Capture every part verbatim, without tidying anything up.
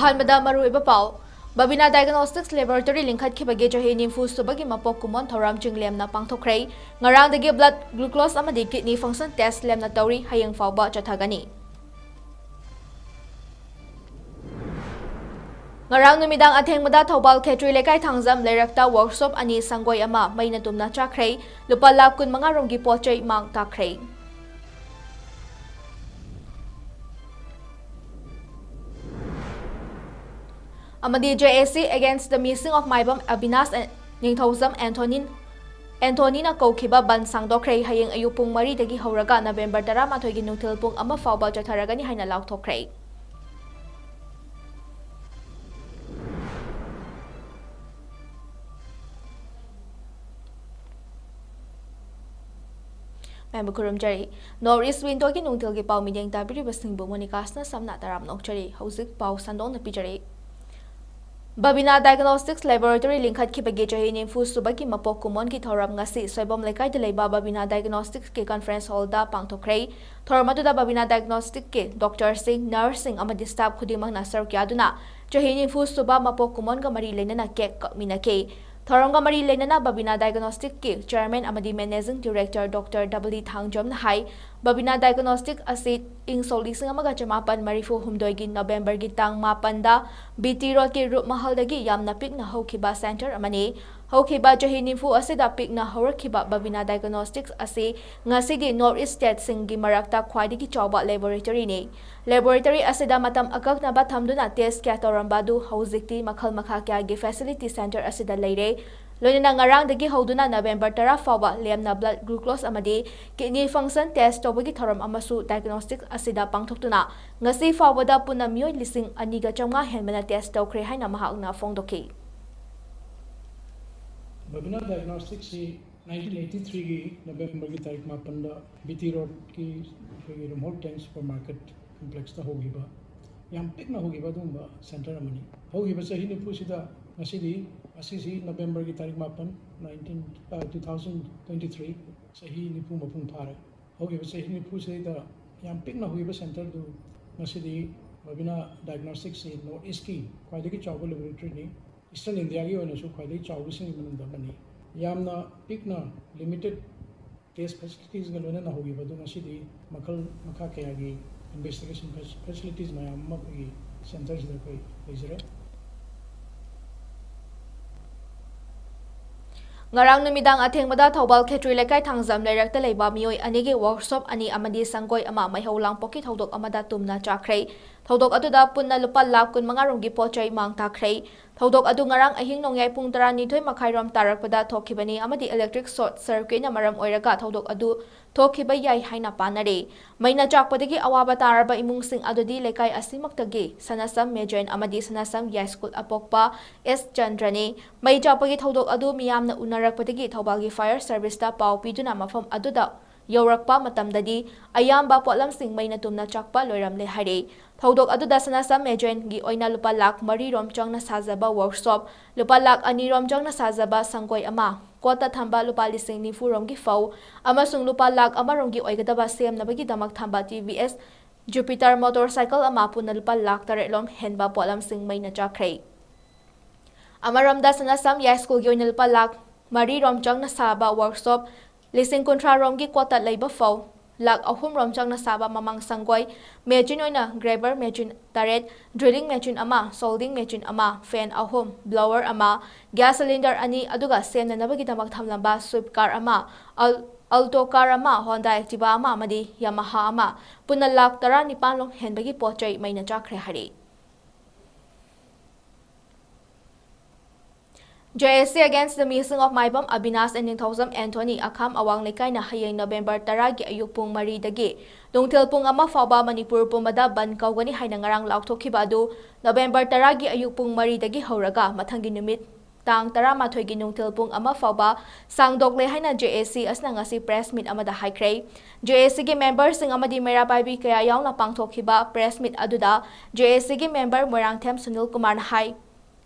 ꯑꯍꯥꯟꯕꯗ ꯃꯔꯨꯑꯣꯏꯕ ꯄꯥꯎ꯫ ꯕꯕꯤꯅꯥ ꯗꯥꯏꯒꯅꯣꯁꯇꯤꯛꯁ ꯂꯦꯕꯣꯔꯦꯇꯣꯔꯤ ꯂꯤꯡꯈꯠꯈꯤꯕꯒꯤ ꯆꯍꯤ ꯅꯤꯐꯨ ꯁꯨꯕꯒꯤ ꯃꯄꯣꯛ ꯀꯨꯝꯑꯣꯟ ꯊꯧꯔꯝ ꯆꯤꯡꯂꯦꯝꯅ ꯄꯥꯡꯊꯣꯛꯈ꯭ꯔꯦ꯫ ꯉꯔꯥꯡꯗꯒꯤ ꯕ꯭ꯂꯗ ꯒ꯭ꯂꯨꯀꯣꯁ ꯑꯃꯗꯤ ꯀꯤꯗꯅꯤ ꯐꯪꯁꯟ ꯇꯦꯁ ꯂꯦꯝꯅ ꯇꯧꯔꯤ, ꯍꯌꯦꯡ ꯐꯥꯎꯕ ꯆꯠꯊꯒꯅꯤ꯫ ꯉꯔꯥꯡ ꯅꯨꯃꯤꯗꯥꯡ ꯑꯊꯦꯡꯕꯗ ꯊꯧꯕꯥꯜ ꯈꯦꯇ꯭ꯔꯤ ꯂꯩꯀꯥꯏ ꯊꯥꯡꯖꯝ ꯂꯩꯔꯛꯇ ꯋꯥꯔꯛꯁꯣꯞ ꯑꯅꯤ ꯁꯪꯒꯣꯏ ꯑꯃ ꯃꯩꯅ ꯇꯨꯝꯅ ꯆꯥꯛꯈ꯭ꯔꯦ꯫ ꯂꯨꯄꯥ ꯂꯥꯈ ꯀꯨꯟꯃꯉꯥ ꯔꯣꯝꯒꯤ ꯄꯣꯠ ꯆꯩ ꯃꯥꯡ ꯇꯥꯛꯈ꯭ꯔꯦ꯫ ꯑꯃꯗꯤ J A C against the missing of Maibam Abinash ꯅꯤꯡꯊꯧꯖꯝ ꯑꯦꯟꯊꯣꯅꯤꯟ, ꯑꯦꯟꯊꯣꯅꯤꯅ ꯀꯧꯈꯤꯕ ꯕꯟ ꯁꯥꯡꯗꯣꯛꯈ꯭ꯔꯦ꯫ ꯍꯌꯦꯡ ꯑꯌꯨꯛ ꯄꯨꯡ ꯃꯔꯤꯗꯒꯤ ꯍꯧꯔꯒ ꯅꯕꯦꯝꯕꯔ ꯇꯔꯥꯃꯥꯊꯣꯏꯒꯤ ꯅꯨꯡꯊꯤꯜ ꯄꯨꯡ ꯑꯃ ꯐꯥꯎꯕ ꯆꯠꯊꯔꯒꯅꯤ ꯍꯥꯏꯅ ꯂꯥꯎꯊꯣꯛꯈ꯭ꯔꯦ꯫ ꯃꯌꯥꯝꯕꯨ ꯈꯨꯔꯨꯝꯖꯔꯤ꯫ North East Window ꯒꯤ ꯅꯨꯡꯊꯤꯜꯒꯤ ꯄꯥꯎ ꯃꯤꯠꯌꯦꯡ ꯇꯥꯕꯤꯔꯤꯕꯁꯤꯡꯕꯨ ꯃꯣꯅꯤꯀꯥꯁꯅ ꯁꯝꯅ ꯇꯔꯥꯝꯅ ꯑꯣꯛꯆꯔꯤ꯫ ꯍꯧꯖꯤꯛ ꯄꯥꯎ ꯁꯟꯗꯣꯛꯅ ꯄꯤꯖꯔꯤ꯫ ꯕꯕꯤꯅꯥ ꯗꯥꯏꯒꯅꯣꯁꯇꯤꯛꯁ ꯂꯦꯕꯣꯔꯦꯇꯣꯔꯤ ꯂꯤꯡꯈꯠꯈꯤꯕꯒꯤ ꯆꯍꯤ ꯅꯤꯐꯨ ꯁꯨꯕꯒꯤ ꯃꯄꯣꯛ ꯀꯨꯝꯑꯣꯟꯒꯤ ꯊꯧꯔꯝ ꯉꯁꯤ ꯁꯣꯏꯕꯝ ꯂꯩꯀꯥꯏꯗ ꯂꯩꯕ ꯕꯕꯤꯅꯥ ꯗꯥꯏꯒꯅꯣꯁꯇꯤꯛꯁꯀꯤ ꯀꯟꯐꯔꯦꯟꯁ ꯍꯣꯜꯗ ꯄꯥꯡꯊꯣꯛꯈ꯭ꯔꯦ꯫ ꯊꯧꯔꯝ ꯑꯗꯨꯗ ꯕꯕꯤꯅꯥ ꯗꯥꯏꯒꯅꯣꯁꯇꯤꯛꯀꯤ ꯗꯣꯛꯇꯔꯁꯤꯡ, ꯅꯔꯁꯁꯤꯡ ꯑꯃꯗꯤ ꯁ꯭ꯇꯥꯐ ꯈꯨꯗꯤꯡꯃꯛꯅ ꯁꯔꯨꯛ ꯌꯥꯗꯨꯅ ꯆꯍꯤ ꯅꯤꯐꯨ ꯁꯨꯕ ꯃꯄꯣꯛ ꯀꯨꯝꯑꯣꯟꯒ ꯃꯔꯤ ꯂꯩꯅꯅ ꯀꯦꯛ ꯀꯛꯃꯤꯟꯅꯈꯤ꯫ ꯊꯧꯔꯝꯒ ꯃꯔꯤ ꯂꯩꯅꯅ ꯕꯕꯤꯅꯥ ꯗꯥꯏꯒꯅꯣꯁꯇꯤꯛꯀꯤ ꯆꯤꯌꯔꯃꯦꯟ ꯑꯃꯗꯤ ꯃꯦꯅꯦꯖꯤꯡ ꯗꯤꯔꯦꯛꯇꯔ ꯗꯣꯛꯇꯔ W ꯊꯥꯡꯖꯝꯅ ꯍꯥꯏ, ꯕꯕꯤꯅꯥ ꯗꯥꯏꯒꯅꯣꯁꯇꯤꯛ ꯑꯁꯤ ꯏꯪ ꯁꯣꯛ ꯂꯤꯁꯤꯡ ꯑꯃꯒ ꯆꯃꯥꯄꯟ ꯃꯔꯤꯐꯨ ꯍꯨꯝꯗꯣꯏꯒꯤ ꯅꯕꯦꯝꯕꯔꯒꯤ ꯇꯥꯡ ꯃꯥꯄꯟꯗ B T ꯔꯣꯗꯀꯤ ꯔꯨꯞ ꯃꯍꯜꯗꯒꯤ ꯌꯥꯝꯅ ꯄꯤꯛꯅ ꯍꯧꯈꯤꯕ ꯁꯦꯟꯇꯔ ꯑꯃꯅꯤ꯫ ꯍꯧꯈꯤꯕ ꯆꯍꯤ ꯅꯤꯐꯨ ꯑꯁꯤꯗ ꯄꯤꯛꯅ ꯍꯧꯔꯛꯈꯤꯕ ꯕꯕꯤꯅꯥ ꯗꯥꯏꯒꯅꯣꯁꯇꯤꯛꯁ ꯑꯁꯤ ꯉꯁꯤꯗꯤ ꯅꯣꯔꯠ ꯏꯁ ꯁ꯭ꯇꯦꯠꯁꯤꯡꯒꯤ ꯃꯔꯛꯇ ꯈ꯭ꯋꯥꯏꯗꯒꯤ ꯆꯥꯎꯕ ꯂꯦꯕꯣꯔꯦꯇꯣꯔꯤꯅꯤ꯫ ꯂꯦꯕꯣꯔꯦꯇꯣꯔꯤ ꯑꯁꯤꯗ ꯃꯇꯝ ꯑꯀꯛꯅꯕ ꯊꯝꯗꯨꯅ ꯇꯦꯁ ꯀꯌꯥ ꯇꯧꯔꯝꯕ ꯑꯗꯨ ꯍꯧꯖꯤꯛꯇꯤ ꯃꯈꯜ ꯃꯈꯥ ꯀꯌꯥꯒꯤ ꯐꯦꯁꯤꯂꯤꯇꯤ ꯁꯦꯟꯇꯔ ꯑꯁꯤꯗ ꯂꯩꯔꯦ꯫ ꯂꯣꯏꯅꯅ ꯉꯔꯥꯡꯗꯒꯤ ꯍꯧꯗꯨꯅ ꯅꯕꯦꯝꯕꯔ ꯇꯔꯥ ꯐꯥꯎꯕ ꯂꯦꯝꯅ ꯕ꯭ꯂꯗ ꯒ꯭ꯂꯨꯀꯣꯁ ꯑꯃꯗꯤ ꯀꯤꯗꯅꯤ ꯐꯪꯁꯟ ꯇꯦꯁ ꯇꯧꯕꯒꯤ ꯊꯧꯔꯝ ꯑꯃꯁꯨ ꯗꯥꯏꯒꯅꯣꯁꯇꯤꯛ ꯑꯁꯤꯗ ꯄꯥꯡꯊꯣꯛꯇꯨꯅ ꯉꯁꯤ ꯐꯥꯎꯕꯗ ꯄꯨꯟꯅ ꯃꯤꯑꯣꯏ ꯂꯤꯁꯤꯡ ꯑꯅꯤꯒ ꯆꯥꯝꯃꯉꯥ ꯍꯦꯟꯕꯅ ꯇꯦꯁ ꯇꯧꯈ꯭ꯔꯦ ꯍꯥꯏꯅ ꯃꯍꯥꯛꯅ ꯐꯣꯡꯗꯣꯛꯈꯤ꯫ ꯕꯕꯤꯅꯥ ꯗꯥꯏꯒꯅꯣꯁꯇꯤꯛꯁꯤ ꯅꯥꯏꯟꯇꯤꯟ ꯑꯩꯠꯇꯤ ꯊ꯭ꯔꯤꯒꯤ ꯅꯕꯦꯝꯕꯔꯒꯤ ꯇꯥꯔꯤꯛ ꯃꯥꯄꯟꯗ B T ꯔꯣꯗꯀꯤ ꯑꯩꯈꯣꯏꯒꯤ ꯔꯨꯝꯍꯧ ꯇꯦꯟ ꯁꯨꯄꯔ ꯃꯥꯔꯀꯦꯠ ꯀꯝꯄ꯭ꯂꯦꯛꯁꯇ ꯍꯧꯈꯤꯕ, ꯌꯥꯝ ꯄꯤꯛꯅ ꯍꯧꯈꯤꯕ ꯑꯗꯨꯒꯨꯝꯕ ꯁꯦꯟꯇꯔ ꯑꯃꯅꯤ꯫ ꯍꯧꯈꯤꯕ ꯆꯍꯤ ꯅꯤꯐꯨꯁꯤꯗ ꯉꯁꯤꯗꯤ, ꯉꯁꯤꯁꯤ ꯅꯕꯦꯝꯕꯔꯒꯤ ꯇꯥꯔꯤꯛ ꯃꯥꯄꯟ, ꯅꯥꯏꯟꯇꯤꯟ, ꯑ, two thousand twenty three, ꯆꯍꯤ ꯅꯤꯐꯨ ꯃꯄꯨꯡ ꯐꯥꯔꯦ꯫ ꯍꯧꯈꯤꯕ ꯆꯍꯤ ꯅꯤꯐꯨꯁꯤꯗꯩꯗ ꯌꯥꯝ ꯄꯤꯛꯅ ꯍꯧꯈꯤꯕ ꯁꯦꯟꯇꯔꯗꯨ ꯉꯁꯤꯗꯤ ꯕꯕꯤꯅꯥ ꯗꯥꯏꯒꯅꯣꯁꯇꯤꯛꯁꯤ ꯅꯣꯔꯠ ꯏꯁꯀꯤ ꯈ꯭ꯋꯥꯏꯗꯒꯤ ꯆꯥꯎꯕ ꯂꯦꯕꯣꯔꯦꯇꯔꯤꯅꯤ꯫ ꯏꯁꯇꯔꯟ ꯏꯟꯗꯤꯌꯥꯒꯤ ꯑꯣꯏꯅꯁꯨ ꯈ꯭ꯋꯥꯏꯗꯒꯤ ꯆꯥꯎꯕꯁꯤꯡꯒꯤ ꯃꯅꯨꯡꯗ ꯑꯃꯅꯤ꯫ ꯌꯥꯝꯅ ꯄꯤꯛꯅ ꯂꯤꯃꯤꯇꯦꯠ ꯇꯦꯁ ꯐꯦꯁꯤꯂꯤꯇꯤꯁꯒ ꯂꯣꯏꯅꯅ ꯍꯧꯈꯤꯕ ꯑꯗꯨ ꯉꯁꯤꯗꯤ ꯃꯈꯜ ꯃꯈꯥ ꯀꯌꯥꯒꯤ ꯏꯟꯚꯦꯁꯇꯤꯒꯦꯁꯟ ꯐꯦꯁꯤꯂꯤꯇꯤꯁ ꯃꯌꯥꯝ ꯑꯃ ꯑꯩꯈꯣꯏꯒꯤ ꯁꯦꯟꯇꯔꯁꯤꯗ ꯑꯩꯈꯣꯏ ꯂꯩꯖꯔꯦ꯫ ꯉꯔꯥꯡ ꯅꯨꯃꯤꯗꯥꯡ ꯑꯊꯦꯡꯕꯗ ꯊꯧꯕꯥꯜ ꯈꯦꯇ꯭ꯔꯤ ꯂꯩꯀꯥꯏ ꯊꯥꯡꯖꯝ ꯂꯩꯔꯛꯇ ꯂꯩꯕ ꯃꯤꯑꯣꯏ ꯑꯅꯤꯒꯤ ꯋꯥꯔꯛꯁꯣꯞ ꯑꯅꯤ ꯑꯃꯗꯤ ꯁꯪꯒꯣꯏ ꯑꯃ ꯃꯩꯍꯧ ꯂꯥꯡꯄꯣꯛꯀꯤ ꯊꯧꯗꯣꯛ ꯑꯃꯗ ꯇꯨꯝꯅ ꯆꯥꯛꯈ꯭ꯔꯦ꯫ ꯊꯧꯗꯣꯛ ꯑꯗꯨꯗ ꯄꯨꯟꯅ ꯂꯨꯄꯥ ꯂꯥꯈ ꯀꯨꯟꯃꯉꯥ ꯔꯣꯝꯒꯤ ꯄꯣꯠ ꯆꯩ ꯃꯥꯡ ꯇꯥꯈ꯭ꯔꯦ꯫ ꯊꯧꯗꯣꯛ ꯑꯗꯨ ꯉꯔꯥꯡ ꯑꯍꯤꯡ ꯅꯣꯡꯌꯥꯏ ꯄꯨꯡ ꯇꯔꯥꯅꯤꯊꯣꯏ ꯃꯈꯥꯏ ꯔꯣꯝ ꯇꯥꯔꯛꯄꯗ ꯊꯣꯛꯈꯤꯕꯅꯤ ꯑꯃꯗꯤ ꯏꯂꯦꯛꯇ꯭ꯔꯤꯛ ꯁꯣꯔꯠ ꯁꯔꯀ꯭ꯌꯨꯠꯅ ꯃꯔꯝ ꯑꯣꯏꯔꯒ ꯊꯧꯗꯣꯛ ꯑꯗꯨ ꯊꯣꯛꯈꯤꯕ ꯌꯥꯏ ꯍꯥꯏꯅ ꯄꯥꯅꯔꯤ꯫ ꯃꯩꯅ ꯆꯥꯛꯄꯗꯒꯤ ꯑꯋꯥꯕ ꯇꯥꯔꯕ ꯏꯃꯨꯡꯁꯤꯡ ꯑꯗꯨꯗꯤ ꯂꯩꯀꯥꯏ ꯑꯁꯤꯃꯛꯇꯒꯤ ꯁꯅꯥꯁꯝ ꯃꯦꯖꯦꯟ ꯑꯃꯗꯤ ꯁꯅꯥꯁꯝ ꯌꯥꯏꯁ꯭ꯀꯨꯜ ꯑꯄꯣꯛꯄ ꯑꯦꯁ ꯆꯟꯗ꯭ꯔꯅꯤ꯫ ꯃꯩ ꯆꯥꯛꯄꯒꯤ ꯊꯧꯗꯣꯛ ꯑꯗꯨ ꯃꯤꯌꯥꯝꯅ ꯎꯅꯔꯛꯄꯗꯒꯤ ꯊꯧꯕꯥꯜꯒꯤ ꯐꯥꯌꯔ ꯁꯔꯚꯤꯁꯇ ꯄꯥꯎ ꯄꯤꯗꯨꯅ ꯃꯐꯝ ꯑꯗꯨꯗ ꯌꯧꯔꯛꯄ ꯃꯇꯝꯗꯗꯤ ꯑꯌꯥꯝꯕ ꯄꯣꯠꯂꯝꯁꯤꯡ ꯃꯩꯅ ꯇꯨꯝꯅ ꯆꯥꯛꯄ ꯂꯣꯏꯔꯝꯂꯦ ꯍꯥꯏꯔꯤ꯫ ꯊꯧꯗꯣꯛ ꯑꯗꯨꯗ ꯁꯅꯥꯁꯝ ꯃꯦꯖꯦꯟꯒꯤ ꯑꯣꯏꯅ ꯂꯨꯄꯥ ꯂꯥꯈ ꯃꯔꯤ ꯔꯣꯝ ꯆꯪꯅ ꯁꯥꯖꯕ ꯋꯥꯔꯛꯁꯣꯞ, ꯂꯨꯄꯥ ꯂꯥꯈ ꯑꯅꯤ ꯔꯣꯝ ꯆꯪꯅ ꯁꯥꯖꯕ ꯁꯪꯒꯣꯏ ꯑꯃ, ꯀꯣꯠꯇ ꯊꯝꯕ ꯂꯨꯄꯥ ꯂꯤꯁꯤꯡ ꯅꯤꯐꯨ ꯔꯣꯝꯒꯤ ꯐꯧ ꯑꯃꯁꯨꯡ ꯂꯨꯄꯥ ꯂꯥꯈ ꯑꯃ ꯔꯣꯝꯒꯤ ꯑꯣꯏꯒꯗꯕ ꯁꯦꯝꯅꯕꯒꯤꯗꯃꯛ ꯊꯝꯕ ꯇꯤ ꯚꯤ ꯑꯦꯁ ꯖꯨꯄꯤꯇꯔ ꯃꯣꯇꯣꯔ ꯁꯥꯏꯀꯜ ꯑꯃ ꯄꯨꯟꯅ ꯂꯨꯄꯥ ꯂꯥꯈ ꯇꯔꯦꯠ ꯂꯣꯝ ꯍꯦꯟꯕ ꯄꯣꯠꯂꯝꯁꯤꯡ ꯃꯩꯅ ꯆꯥꯛꯈ꯭ꯔꯦ꯫ ꯑꯃꯔꯣꯝꯗ ꯁꯅꯥꯁꯝ ꯌꯥꯏꯁ꯭ꯀꯨꯜꯒꯤ ꯑꯣꯏꯅ ꯂꯨꯄꯥ ꯂꯥꯈ ꯃꯔꯤ ꯔꯣꯝ ꯆꯪꯅ ꯁꯥꯕ ꯋꯥꯔꯛꯁꯣꯞ, ꯂꯤꯁꯤꯡ ꯀꯨꯟꯊ꯭ꯔꯥ ꯔꯣꯝꯒꯤ ꯀꯣꯠꯇ ꯂꯩꯕ ꯐꯧ, ꯂꯥꯈ ꯑꯍꯨꯝ ꯔꯣꯝ ꯆꯪꯅ ꯁꯥꯕ ꯃꯃꯥꯡ ꯁꯪꯒꯣꯏ, ꯃꯦꯆꯤꯟ ꯑꯣꯏꯅ ꯒ꯭ꯔꯦꯕꯔ ꯃꯦꯆꯤꯟ ꯇꯔꯦꯠ, ꯗ꯭ꯔꯤꯂꯤꯡ ꯃꯦꯆꯤꯟ ꯑꯃ, ꯁꯣꯜꯗꯤꯡ ꯃꯦꯆꯤꯟ ꯑꯃ, ꯐꯦꯟ ꯑꯍꯨꯝ, ꯕ꯭ꯂꯣꯋꯔ ꯑꯃ, ꯒ꯭ꯌꯥꯁ ꯁꯤꯂꯤꯟꯗꯔ ꯑꯅꯤ, ꯑꯗꯨꯒ ꯁꯦꯝꯅꯅꯕꯒꯤꯗꯃꯛ ꯊꯝꯂꯝꯕ ꯁ꯭ꯋꯤꯞ ꯀꯥꯔ ꯑꯃ, ꯑꯜ-, ꯑꯜꯇꯣ ꯀꯥꯔ ꯑꯃ, ꯍꯣꯟꯗꯥ ꯑꯦꯛꯇꯤꯚꯥ ꯑꯃ ꯑꯃꯗꯤ ꯌꯥꯃꯥꯍꯥ ꯑꯃ, ꯄꯨꯟꯅ ꯂꯥꯈ ꯇꯔꯥꯅꯤꯄꯥꯟ ꯂꯣꯝ ꯍꯦꯟꯕꯒꯤ ꯄꯣꯠ ꯆꯩ ꯃꯩꯅ ꯆꯥꯛꯈ꯭ꯔꯦ ꯍꯥꯏꯔꯤ꯫ J S C against the missing of Maibam Abinash and Ningthoujam Anthony ꯑꯈꯥꯝ ꯑꯋꯥꯡ ꯂꯩꯀꯥꯏꯅ ꯍꯌꯦꯡ ꯅꯕꯦꯝꯕꯔ ꯇꯔꯥꯒꯤ ꯑꯌꯨꯛ ꯄꯨꯡ ꯃꯔꯤꯗꯒꯤ ꯅꯨꯡꯊꯤꯜ ꯄꯨꯡ ꯑꯃ ꯐꯥꯎꯕ ꯃꯅꯤꯄꯨꯔ ꯄꯨꯝꯕꯗ ꯕꯟꯗ ꯀꯧꯒꯅꯤ ꯍꯥꯏꯅ ꯉꯔꯥꯡ ꯂꯥꯎꯊꯣꯛꯈꯤꯕ ꯑꯗꯨ ꯅꯕꯦꯝꯕꯔ ꯇꯔꯥꯒꯤ ꯑꯌꯨꯛ ꯄꯨꯡ ꯃꯔꯤꯗꯒꯤ ꯍꯧꯔꯒ ꯃꯊꯪꯒꯤ ꯅꯨꯃꯤꯠ ꯇꯥꯡ ꯇꯔꯥꯃꯥꯊꯣꯏꯒꯤ ꯅꯨꯡꯊꯤꯜ ꯄꯨꯡ ꯑꯃ ꯐꯥꯎꯕ ꯁꯥꯡꯗꯣꯛꯂꯦ ꯍꯥꯏꯅ ꯖꯦ ꯑꯦꯁ ꯁꯤ ꯑꯁꯤꯅ ꯉꯁꯤ ꯄ꯭ꯔꯦꯁ ꯃꯤꯠ ꯑꯃꯗ ꯍꯥꯏꯈ꯭ꯔꯦ꯫ ꯖꯦ ꯑꯦꯁ ꯁꯤꯒꯤ ꯃꯦꯝꯕꯔꯁꯤꯡ ꯑꯃꯗꯤ ꯃꯩꯔꯥ ꯄꯥꯏꯕꯤ ꯀꯌꯥ ꯌꯥꯎꯅ ꯄꯥꯡꯊꯣꯛꯈꯤꯕ ꯄ꯭ꯔꯦꯁ ꯃꯤꯠ ꯑꯗꯨꯗ ꯖꯦ ꯑꯦꯁ ꯁꯤꯒꯤ ꯃꯦꯝꯕꯔ ꯃꯣꯏꯔꯥꯡꯊꯦꯝ ꯁꯨꯅꯤꯜ ꯀꯨꯃꯥꯔꯅ ꯍꯥꯏ,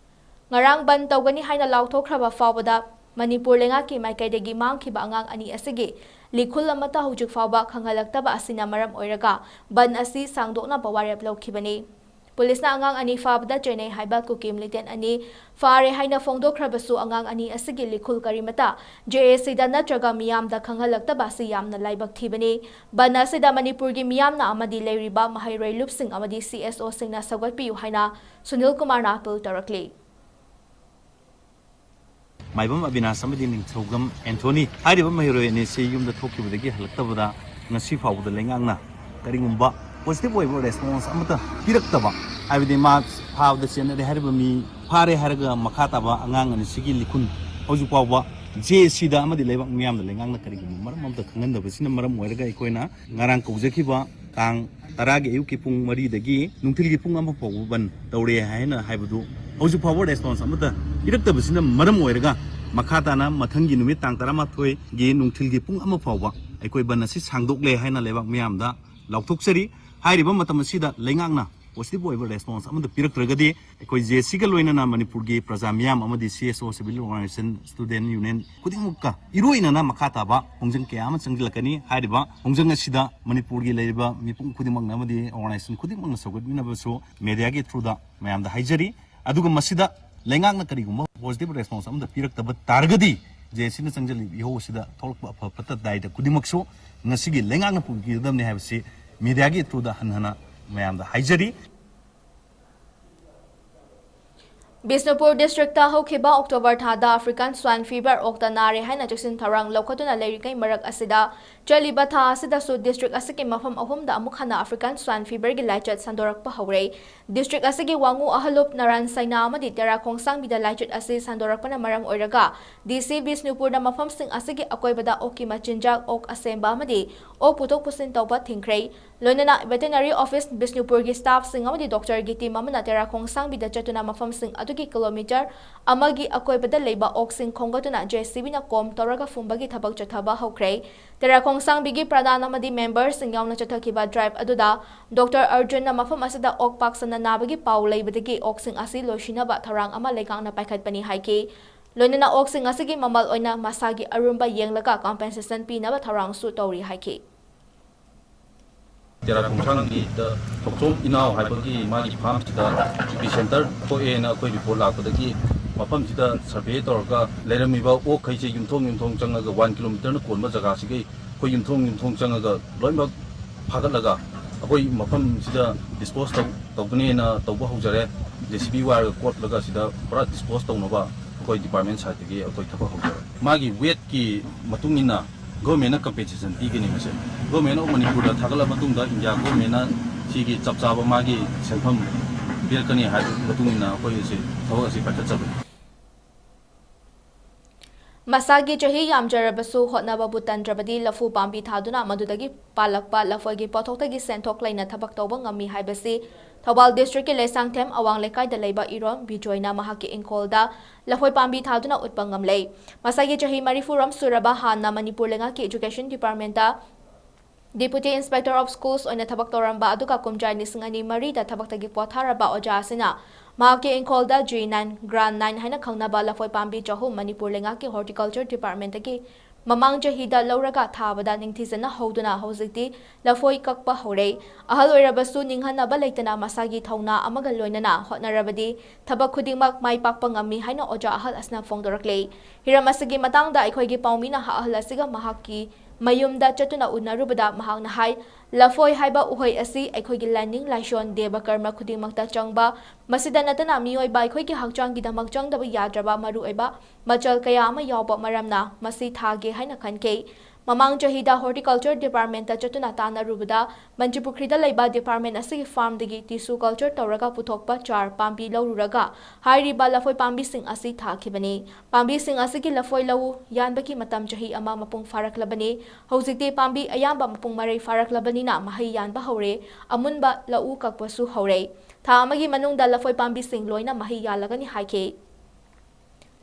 ꯉꯔꯥꯡ ꯕꯟꯗ ꯇꯧꯒꯅꯤ ꯍꯥꯏꯅ ꯂꯥꯎꯊꯣꯛꯈ꯭ꯔꯕ ꯐꯥꯎꯕꯗ ꯃꯅꯤꯄꯨꯔ ꯂꯩꯉꯥꯛꯀꯤ ꯃꯥꯏꯀꯩꯗꯒꯤ ꯃꯥꯡꯈꯤꯕ ꯑꯉꯥꯡ ꯑꯅꯤ ꯑꯁꯤꯒꯤ ꯂꯤꯈꯨꯜ ꯑꯃꯠꯇ ꯍꯧꯖꯤꯛ ꯐꯥꯎꯕ ꯈꯪꯍꯜꯂꯛꯇꯕ ꯑꯁꯤꯅ ꯃꯔꯝ ꯑꯣꯏꯔꯒ ꯕꯟ ꯑꯁꯤ ꯁꯥꯡꯗꯣꯛꯅꯕ ꯋꯥꯔꯦꯞ ꯂꯧꯈꯤꯕꯅꯤ꯫ ꯄꯨꯂꯤꯁꯅ ꯑꯉꯥꯡ ꯑꯅꯤ ꯐꯥꯕꯗ ꯆꯦꯟꯅꯩ ꯍꯥꯏꯕ ꯀꯨꯀꯤ militant ꯑꯅꯤ ꯐꯥꯔꯦ ꯍꯥꯏꯅ ꯐꯣꯡꯗꯣꯛꯈ꯭ꯔꯕꯁꯨ ꯑꯉꯥꯡ ꯑꯅꯤ ꯑꯁꯤꯒꯤ ꯂꯤꯈꯨꯜ ꯀꯔꯤꯃꯠꯇ JACꯗ ꯅꯠꯇ꯭ꯔꯒ ꯃꯤꯌꯥꯝꯗ ꯈꯪꯍꯜꯂꯛꯇꯕ ꯑꯁꯤ ꯌꯥꯝꯅ ꯂꯥꯏꯕꯛ ꯊꯤꯕꯅꯤ꯫ ꯕꯟ ꯑꯁꯤꯗ ꯃꯅꯤꯄꯨꯔꯒꯤ ꯃꯤꯌꯥꯝꯅ ꯑꯃꯗꯤ ꯂꯩꯔꯤꯕ ꯃꯍꯩꯔꯣꯏ ꯂꯨꯞꯁꯤꯡ ꯑꯃꯗꯤ CSOꯁꯤꯡꯅ ꯁꯧꯒꯠꯄꯤꯌꯨ ꯍꯥꯏꯅ ꯁꯨꯅꯤꯜ ꯀꯨꯃꯥꯔꯅ appeal ꯇꯧꯔꯛꯂꯤ꯫ ꯃꯥꯏꯕꯝ ꯑꯕꯤꯅꯥꯁ ꯑꯃꯗꯤ ꯅꯤꯡꯊꯧꯒꯝ ꯑꯦꯟꯊꯣꯅꯤ ꯍꯥꯏꯔꯤꯕ ꯃꯍꯩꯔꯣꯏ ꯑꯅꯤꯁꯤ ꯌꯨꯝꯗ ꯊꯣꯛꯈꯤꯕꯗꯒꯤ ꯍꯜꯂꯛꯇꯕꯗ ꯉꯁꯤ ꯐꯥꯎꯕꯗ ꯂꯩꯉꯥꯛꯅ ꯀꯔꯤꯒꯨꯝꯕ positive ꯑꯣꯏꯕ response ꯑꯃꯠꯇ ꯄꯤꯔꯛꯇꯕ, ꯍꯥꯏꯕꯗꯤ ꯃꯥ ꯐꯥꯕꯗ ꯆꯦꯟꯅꯔꯦ ꯍꯥꯏꯔꯤꯕ ꯃꯤ ꯐꯥꯔꯦ ꯍꯥꯏꯔꯒ ꯃꯈꯥ ꯇꯥꯕ ꯑꯉꯥꯡ ꯑꯅꯤꯁꯤꯒꯤ ꯂꯤꯈꯨꯟ ꯍꯧꯖꯤꯛ ꯐꯥꯎꯕ JACꯗ ꯑꯃꯗꯤ ꯂꯩꯕꯥꯛ ꯃꯤꯌꯥꯝꯗ ꯂꯩꯉꯥꯛꯅ ꯀꯔꯤꯒꯨꯝꯕ ꯃꯔꯝ ꯑꯃꯠꯇ ꯈꯪꯍꯟꯗꯕꯁꯤꯅ ꯃꯔꯝ ꯑꯣꯏꯔꯒ ꯑꯩꯈꯣꯏꯅ ꯉꯔꯥꯡ ꯀꯧꯖꯈꯤꯕ ꯇꯥꯡ ꯇꯔꯥꯒꯤ ꯑꯌꯨꯛꯀꯤ ꯄꯨꯡ ꯃꯔꯤꯗꯒꯤ ꯅꯨꯡꯊꯤꯜꯒꯤ ꯄꯨꯡ ꯑꯃ ꯐꯥꯎꯕ ꯕꯟ ꯇꯧꯔꯦ ꯍꯥꯏꯅ ꯍꯥꯏꯕꯗꯨ ꯍꯧꯖꯤꯛ ꯐꯥꯎꯕ response ꯑꯃꯠꯇ ꯄꯤꯔꯛꯇꯕꯁꯤꯅ ꯃꯔꯝ ꯑꯣꯏꯔꯒ ꯃꯈꯥ ꯇꯥꯅ ꯃꯊꯪꯒꯤ ꯅꯨꯃꯤꯠ ꯇꯥꯡ ꯇꯔꯥꯃꯥꯊꯣꯏꯒꯤ ꯅꯨꯡꯊꯤꯜꯒꯤ ꯄꯨꯡ ꯑꯃ ꯐꯥꯎꯕ ꯑꯩꯈꯣꯏ ꯕꯟ ꯑꯁꯤ ꯁꯥꯡꯗꯣꯛꯂꯦ ꯍꯥꯏꯅ ꯂꯩꯕꯥꯛ ꯃꯤꯌꯥꯝꯗ ꯂꯥꯎꯊꯣꯛꯆꯔꯤ꯫ ꯍꯥꯏꯔꯤꯕ ꯃꯇꯝ ꯑꯁꯤꯗ ꯂꯩꯉꯥꯛꯅ positive ꯑꯣꯏꯕ response ꯑꯃꯠꯇ ꯄꯤꯔꯛꯇ꯭ꯔꯒꯗꯤ ꯑꯩꯈꯣꯏ JACꯒ ꯂꯣꯏꯅꯅ ꯃꯅꯤꯄꯨꯔꯒꯤ ꯄ꯭ꯔꯖꯥ ꯃꯤꯌꯥꯝ ꯑꯃꯗꯤ CSO, civil organization, student union ꯈꯨꯗꯤꯡꯃꯛꯀ ꯏꯔꯣꯏꯅꯅ ꯃꯈꯥ ꯇꯥꯕ ꯈꯣꯡꯖꯪ ꯀꯌꯥ ꯑꯃ ꯆꯪꯁꯤꯜꯂꯛꯀꯅꯤ꯫ ꯍꯥꯏꯔꯤꯕ ꯈꯣꯡꯖꯪ ꯑꯁꯤꯗ ꯃꯅꯤꯄꯨꯔꯒꯤ ꯂꯩꯔꯤꯕ ꯃꯤꯄꯨꯝ ꯈꯨꯗꯤꯡꯃꯛꯅ ꯑꯃꯗꯤ organization ꯈꯨꯗꯤꯡꯃꯛꯅ ꯁꯧꯒꯠꯃꯤꯟꯅꯕꯁꯨ mediaꯒꯤ throughꯗ ꯃꯌꯥꯝꯗ ꯍꯥꯏꯖꯔꯤ꯫ ꯑꯗꯨꯒ ꯃꯁꯤꯗ ꯂꯩꯉꯥꯛꯅ ꯀꯔꯤꯒꯨꯝꯕ positive response ꯑꯃꯠꯇ ꯄꯤꯔꯛꯇꯕ ꯇꯥꯔꯒꯗꯤ JACꯅ ꯆꯪꯁꯤꯜꯂꯤꯕ ꯏꯍꯧ ꯑꯁꯤꯗ ꯊꯣꯛꯂꯛꯄ ꯑꯐ ꯐꯠꯇ ꯗꯥꯏꯗ ꯈꯨꯗꯤꯡꯃꯛꯁꯨ ꯉꯁꯤꯒꯤ ꯂꯩꯉꯥꯛꯅ ꯄꯨꯕꯤꯒꯗꯕꯅꯤ ꯍꯥꯏꯕꯁꯤ mediaꯒꯤ throughꯗ ꯍꯟꯅ ꯍꯟꯅ ꯃꯌꯥꯝꯗ ꯍꯥꯏꯖꯔꯤ꯫ ꯕꯤꯁꯅꯨꯄꯨꯔ districtꯇ ꯍꯧꯈꯤꯕ October ꯊꯥꯗ African Swine Fever ꯑꯣꯛꯇ ꯅꯥꯔꯦ ꯍꯥꯏꯅ ꯆꯦꯛꯁꯤꯟ ꯊꯧꯔꯥꯡ ꯂꯧꯈꯠꯇꯨꯅ ꯂꯩꯔꯤꯉꯩ ꯃꯔꯛ ꯑꯁꯤꯗ, ꯆꯠꯂꯤꯕ ꯊꯥ ꯑꯁꯤꯗꯁꯨ district ꯑꯁꯤꯒꯤ ꯃꯐꯝ ꯑꯍꯨꯝꯗ ꯑꯃꯨꯛ ꯍꯟꯅ African Swine Feverꯒꯤ ꯂꯥꯏꯆꯠ ꯁꯟꯗꯣꯔꯛꯄ ꯍꯧꯔꯦ꯫ District ꯑꯁꯤꯒꯤ ꯋꯥꯉꯨ ꯑꯍꯜꯂꯨꯞ ꯅꯔꯥꯟ ꯁꯩꯅꯥ ꯑꯃꯗꯤ ꯇꯦꯔꯥ ꯈꯣꯡꯁꯥꯡꯕꯤꯗ ꯂꯥꯏꯆꯠ ꯑꯁꯤ ꯁꯟꯗꯣꯔꯛꯄꯅ ꯃꯔꯝ ꯑꯣꯏꯔꯒ, DC ꯕꯤꯁꯅꯨꯄꯨꯔꯅ ꯃꯐꯝꯁꯤꯡ ꯑꯁꯤꯒꯤ ꯑꯀꯣꯏꯕꯗ ꯑꯣꯛꯀꯤ ꯃꯆꯤꯟꯖꯥꯛ, ꯑꯣꯛ ꯑꯁꯦꯝꯕ ꯑꯃꯗꯤ ꯑꯣꯛ ꯄꯨꯊꯣꯛ ꯄꯨꯁꯤꯟ ꯇꯧꯕ ꯊꯤꯡꯈ꯭ꯔꯦ꯫ ꯂꯣꯏꯅꯅ Veterinary Office ꯕꯤꯁꯅꯨꯄꯨꯔꯒꯤ staffꯁꯤꯡ ꯑꯃꯗꯤ doctorꯒꯤ team ꯑꯃꯅ ꯇꯦꯔꯥ ꯈꯣꯡꯁꯥꯡꯕꯤꯗ ꯆꯠꯇꯨꯅ ꯃꯐꯝꯁꯤꯡ ꯑꯗꯨꯒꯤ kilometre ꯑꯃꯒꯤ ꯑꯀꯣꯏꯕꯗ ꯂꯩꯕ ꯑꯣꯛꯁꯤꯡ ꯈꯣꯝꯒꯠꯇꯨꯅ JCBꯅ ꯀꯣꯝ ꯇꯧꯔꯒ ꯐꯨꯝꯕꯒꯤ ꯊꯕꯛ ꯆꯠꯊꯕ ꯍꯧꯈ꯭ꯔꯦ꯫ ꯇꯦꯔꯥ ꯈꯣꯡꯁꯥꯡꯕꯤꯒꯤ ꯄ꯭ꯔꯙꯥꯟ ꯑꯃꯗꯤ memberꯁꯤꯡ ꯌꯥꯎꯅ ꯆꯠꯊꯈꯤꯕ drive ꯑꯗꯨꯗ Doctor ꯑꯔꯖꯨꯟꯅ ꯃꯐꯝ ꯑꯁꯤꯗ ꯑꯣꯛ ꯄꯥꯛ ꯁꯟꯅ ꯅꯥꯕꯒꯤ ꯄꯥꯎ ꯂꯩꯕꯗꯒꯤ ꯑꯣꯛꯁꯤꯡ ꯑꯁꯤ ꯂꯣꯏꯁꯤꯟꯅꯕ ꯊꯧꯔꯥꯡ ꯑꯃ ꯂꯩꯉꯥꯛꯅ ꯄꯥꯏꯈꯠꯄꯅꯤ ꯍꯥꯏꯈꯤ꯫ ꯂꯣꯏꯅꯅ ꯑꯣꯛꯁꯤꯡ ꯑꯁꯤꯒꯤ ꯃꯃꯜ ꯑꯣꯏꯅ ꯃꯁꯥꯒꯤ ꯑꯔꯨꯝꯕ ꯌꯦꯡꯂꯒ compensation ꯄꯤꯅꯕ ꯊꯧꯔꯥꯡꯁꯨ ꯇꯧꯔꯤ ꯍꯥꯏꯈꯤ꯫ ꯇꯦꯔꯥ ꯈꯣꯡꯁꯥꯡꯒꯤꯗ ꯊꯣꯛꯆꯣꯝ ꯏꯅꯥꯎ ꯍꯥꯏꯕꯒꯤ ꯃꯥꯒꯤ farmꯁꯤꯗ epicenter ꯊꯣꯛꯑꯦꯅ ꯑꯩꯈꯣꯏ report ꯂꯥꯛꯄꯗꯒꯤ ꯃꯐꯝꯁꯤꯗ survey ꯇꯧꯔꯒ ꯂꯩꯔꯝꯃꯤꯕ ꯑꯣꯛꯈꯩꯁꯦ ꯌꯨꯝꯊꯣꯡ ꯌꯨꯝꯊꯣꯡ ꯆꯪꯉꯒ one kilometerꯅ ꯀꯣꯟꯕ ꯖꯒꯥꯁꯤꯒꯤ ꯑꯩꯈꯣꯏ ꯌꯨꯝꯊꯣꯡ ꯌꯨꯝꯊꯣꯡ ꯆꯪꯉꯒ ꯂꯣꯏꯅꯃꯛ ꯐꯥꯒꯠꯂꯒ ꯑꯩꯈꯣꯏ ꯃꯐꯝꯁꯤꯗ dispose ꯇꯧ-, ꯇꯧꯒꯅꯦꯅ ꯇꯧꯕ ꯍꯧꯖꯔꯦ꯫ JCB wireꯒ ꯀꯣꯠꯂꯒ ꯁꯤꯗ ꯄꯨꯔꯥ dispose ꯇꯧꯅꯕ ꯑꯩꯈꯣꯏ department sideꯇꯒꯤ ꯑꯩꯈꯣꯏ ꯊꯕꯛ ꯍꯧꯖꯔꯦ꯫ ꯃꯥꯒꯤ weightꯀꯤ ꯃꯇꯨꯡ ꯏꯟꯅ governmentꯅ compensation ꯄꯤꯒꯅꯤ꯫ ꯃꯁꯦ Government of ꯃꯅꯤꯄꯨꯔꯗ ꯊꯥꯒꯠꯂ ꯃꯇꯨꯡꯗ India governmentꯅ ꯁꯤꯒꯤ ꯆꯞ ꯆꯥꯕ ꯃꯥꯒꯤ ꯁꯦꯟꯐꯝ ꯄꯤꯔꯛꯀꯅꯤ ꯍꯥꯏꯕꯒꯤ ꯃꯇꯨꯡ ꯏꯟꯅ ꯑꯩꯈꯣꯏ ꯑꯁꯤ ꯊꯕꯛ ꯑꯁꯤ ꯄꯥꯏꯈꯠꯆꯕꯅꯤ꯫ ꯃꯁꯥꯒꯤ ꯆꯍꯤ ꯌꯥꯝꯖꯔꯕꯁꯨ ꯍꯣꯠꯅꯕꯕꯨ ꯇꯟꯗ꯭ꯔꯕꯗꯤ ꯂꯐꯨ ꯄꯥꯝꯕꯤ ꯊꯥꯗꯨꯅ ꯃꯗꯨꯗꯒꯤ ꯄꯥꯜꯂꯛꯄ ꯂꯐꯣꯏꯒꯤ ꯄꯣꯠꯊꯣꯛꯇꯒꯤ ꯁꯦꯟꯊꯣꯛ ꯂꯩꯅ ꯊꯕꯛ ꯇꯧꯕ ꯉꯝꯃꯤ ꯍꯥꯏꯕꯁꯤ ꯊꯧꯕꯥꯜ districtꯀꯤ ꯂꯩꯁꯥꯡꯊꯦꯝ ꯑꯋꯥꯡ ꯂꯩꯀꯥꯏꯗ ꯂꯩꯕ ꯏꯔꯣꯝ ꯕꯤꯖꯣꯏꯅ ꯃꯍꯥꯛꯀꯤ ꯏꯪꯈꯣꯜꯗ ꯂꯐꯣꯏ ꯄꯥꯝꯕꯤ ꯊꯥꯗꯨꯅ ꯎꯠꯄ ꯉꯝꯂꯦ꯫ ꯃꯁꯥꯒꯤ ꯆꯍꯤ ꯃꯔꯤꯐꯨ ꯔꯣꯝ ꯁꯨꯔꯕ ꯍꯥꯟꯅ ꯃꯅꯤꯄꯨꯔ ꯂꯩꯉꯥꯛꯀꯤ Education Departmentꯇ Deputy Inspector of Schools ꯑꯣꯏꯅ ꯊꯕꯛ ꯇꯧꯔꯝꯕ ꯑꯗꯨꯒ ꯀꯨꯝꯖꯥ ꯂꯤꯁꯤꯡ ꯑꯅꯤ ꯃꯔꯤꯗ ꯊꯕꯛꯇꯒꯤ ꯄꯣꯊꯥꯔꯕ ꯑꯣꯖꯥ ꯑꯁꯤꯅ ꯃꯍꯥꯛꯀꯤ ꯏꯪꯈꯣꯜꯗ G nine, Grant nine ꯍꯥꯏꯅ ꯈꯪꯅꯕ ꯂꯐꯣꯏ ꯄꯥꯝꯕꯤ ꯆꯍꯨꯝ ꯃꯅꯤꯄꯨꯔ ꯂꯩꯉꯥꯛꯀꯤ Horticulture Departmentꯇꯒꯤ ꯃꯃꯥꯡ ꯆꯍꯤꯗ ꯂꯧꯔꯒ ꯊꯥꯕꯗ ꯅꯤꯡꯊꯤꯖꯅ ꯍꯧꯗꯨꯅ ꯍꯧꯖꯤꯛꯇꯤ ꯂꯐꯣꯏ ꯀꯛꯄ ꯍꯧꯔꯦ꯫ ꯑꯍꯜ ꯑꯣꯏꯔꯕꯁꯨ ꯅꯤꯡꯍꯟꯅꯕ ꯂꯩꯇꯅ ꯃꯁꯥꯒꯤ ꯊꯧꯅꯥ ꯑꯃꯒ ꯂꯣꯏꯅꯅ ꯍꯣꯠꯅꯔꯕꯗꯤ ꯊꯕꯛ ꯈꯨꯗꯤꯡꯃꯛ ꯃꯥꯏ ꯄꯥꯛꯄ ꯉꯝꯃꯤ ꯍꯥꯏꯅ ꯑꯣꯖꯥ ꯑꯍꯜ ꯑꯁꯤꯅ ꯐꯣꯡꯗꯣꯔꯛꯂꯦ꯫ ꯍꯤꯔꯝ ꯑꯁꯤꯒꯤ ꯃꯇꯥꯡꯗ ꯑꯩꯈꯣꯏꯒꯤ ꯄꯥꯎꯃꯤꯅ ꯑꯍꯜ ꯑꯁꯤꯒ ꯃꯍꯥꯛꯀꯤ ꯃꯌꯨꯝꯗ ꯆꯠꯇꯨꯅ ꯎꯅꯔꯨꯕꯗ ꯃꯍꯥꯛꯅ ꯍꯥꯏ, ꯂꯐꯣꯏ ꯍꯥꯏꯕ ꯎꯍꯩ ꯑꯁꯤ ꯑꯩꯈꯣꯏꯒꯤ ꯂꯥꯏꯅꯤꯡ ꯂꯥꯏꯁꯣꯟ ꯗꯦꯕ ꯀꯔꯃ ꯈꯨꯗꯤꯡꯃꯛꯇ ꯆꯪꯕ, ꯃꯁꯤꯗ ꯅꯠꯇꯅ ꯃꯤꯑꯣꯏꯕ ꯑꯩꯈꯣꯏꯒꯤ ꯍꯛꯆꯥꯡꯒꯤꯗꯃꯛ ꯆꯪꯗꯕ ꯌꯥꯗ꯭ꯔꯕ ꯃꯔꯨꯑꯣꯏꯕ ꯃꯆꯜ ꯀꯌꯥ ꯑꯃ ꯌꯥꯎꯕ ꯃꯔꯝꯅ ꯃꯁꯤ ꯊꯥꯒꯦ ꯍꯥꯏꯅ ꯈꯟꯈꯤ꯫ ꯃꯃꯥꯡ ꯆꯍꯤꯗ Horticulture Departmentꯇ ꯆꯠꯇꯨꯅ ꯇꯥꯟꯅꯔꯨꯕꯗ ꯃꯟꯇ꯭ꯔꯤꯄꯨꯈ꯭ꯔꯤꯗ ꯂꯩꯕ department ꯑꯁꯤꯒꯤ farmꯗꯒꯤ tissue culture ꯇꯧꯔꯒ ꯄꯨꯊꯣꯛꯄ ꯆꯥꯔ ꯄꯥꯝꯕꯤ ꯂꯧꯔꯨꯔꯒ ꯍꯥꯏꯔꯤꯕ ꯂꯐꯣꯏ ꯄꯥꯝꯕꯤꯁꯤꯡ ꯑꯁꯤ ꯊꯥꯈꯤꯕꯅꯤ꯫ ꯄꯥꯝꯕꯤꯁꯤꯡ ꯑꯁꯤꯒꯤ ꯂꯐꯣꯏ ꯂꯧꯎ ꯌꯥꯟꯕꯒꯤ ꯃꯇꯝ ꯆꯍꯤ ꯑꯃ ꯃꯄꯨꯡ ꯐꯥꯔꯛꯂꯕꯅꯤ꯫ ꯍꯧꯖꯤꯛꯇꯤ ꯄꯥꯝꯕꯤ ꯑꯌꯥꯝꯕ ꯃꯄꯨꯡ ꯃꯔꯩ ꯐꯥꯔꯛꯂꯕꯅꯤꯅ ꯃꯍꯩ ꯌꯥꯟꯕ ꯍꯧꯔꯦ꯫ ꯑꯃꯨꯟꯕ ꯂꯧꯎ ꯀꯛꯄꯁꯨ ꯍꯧꯔꯦ꯫ ꯊꯥ ꯑꯃꯒꯤ ꯃꯅꯨꯡꯗ ꯂꯐꯣꯏ ꯄꯥꯝꯕꯤꯁꯤꯡ ꯂꯣꯏꯅ ꯃꯍꯩ ꯌꯥꯜꯂꯒꯅꯤ ꯍꯥꯏꯈꯤ꯫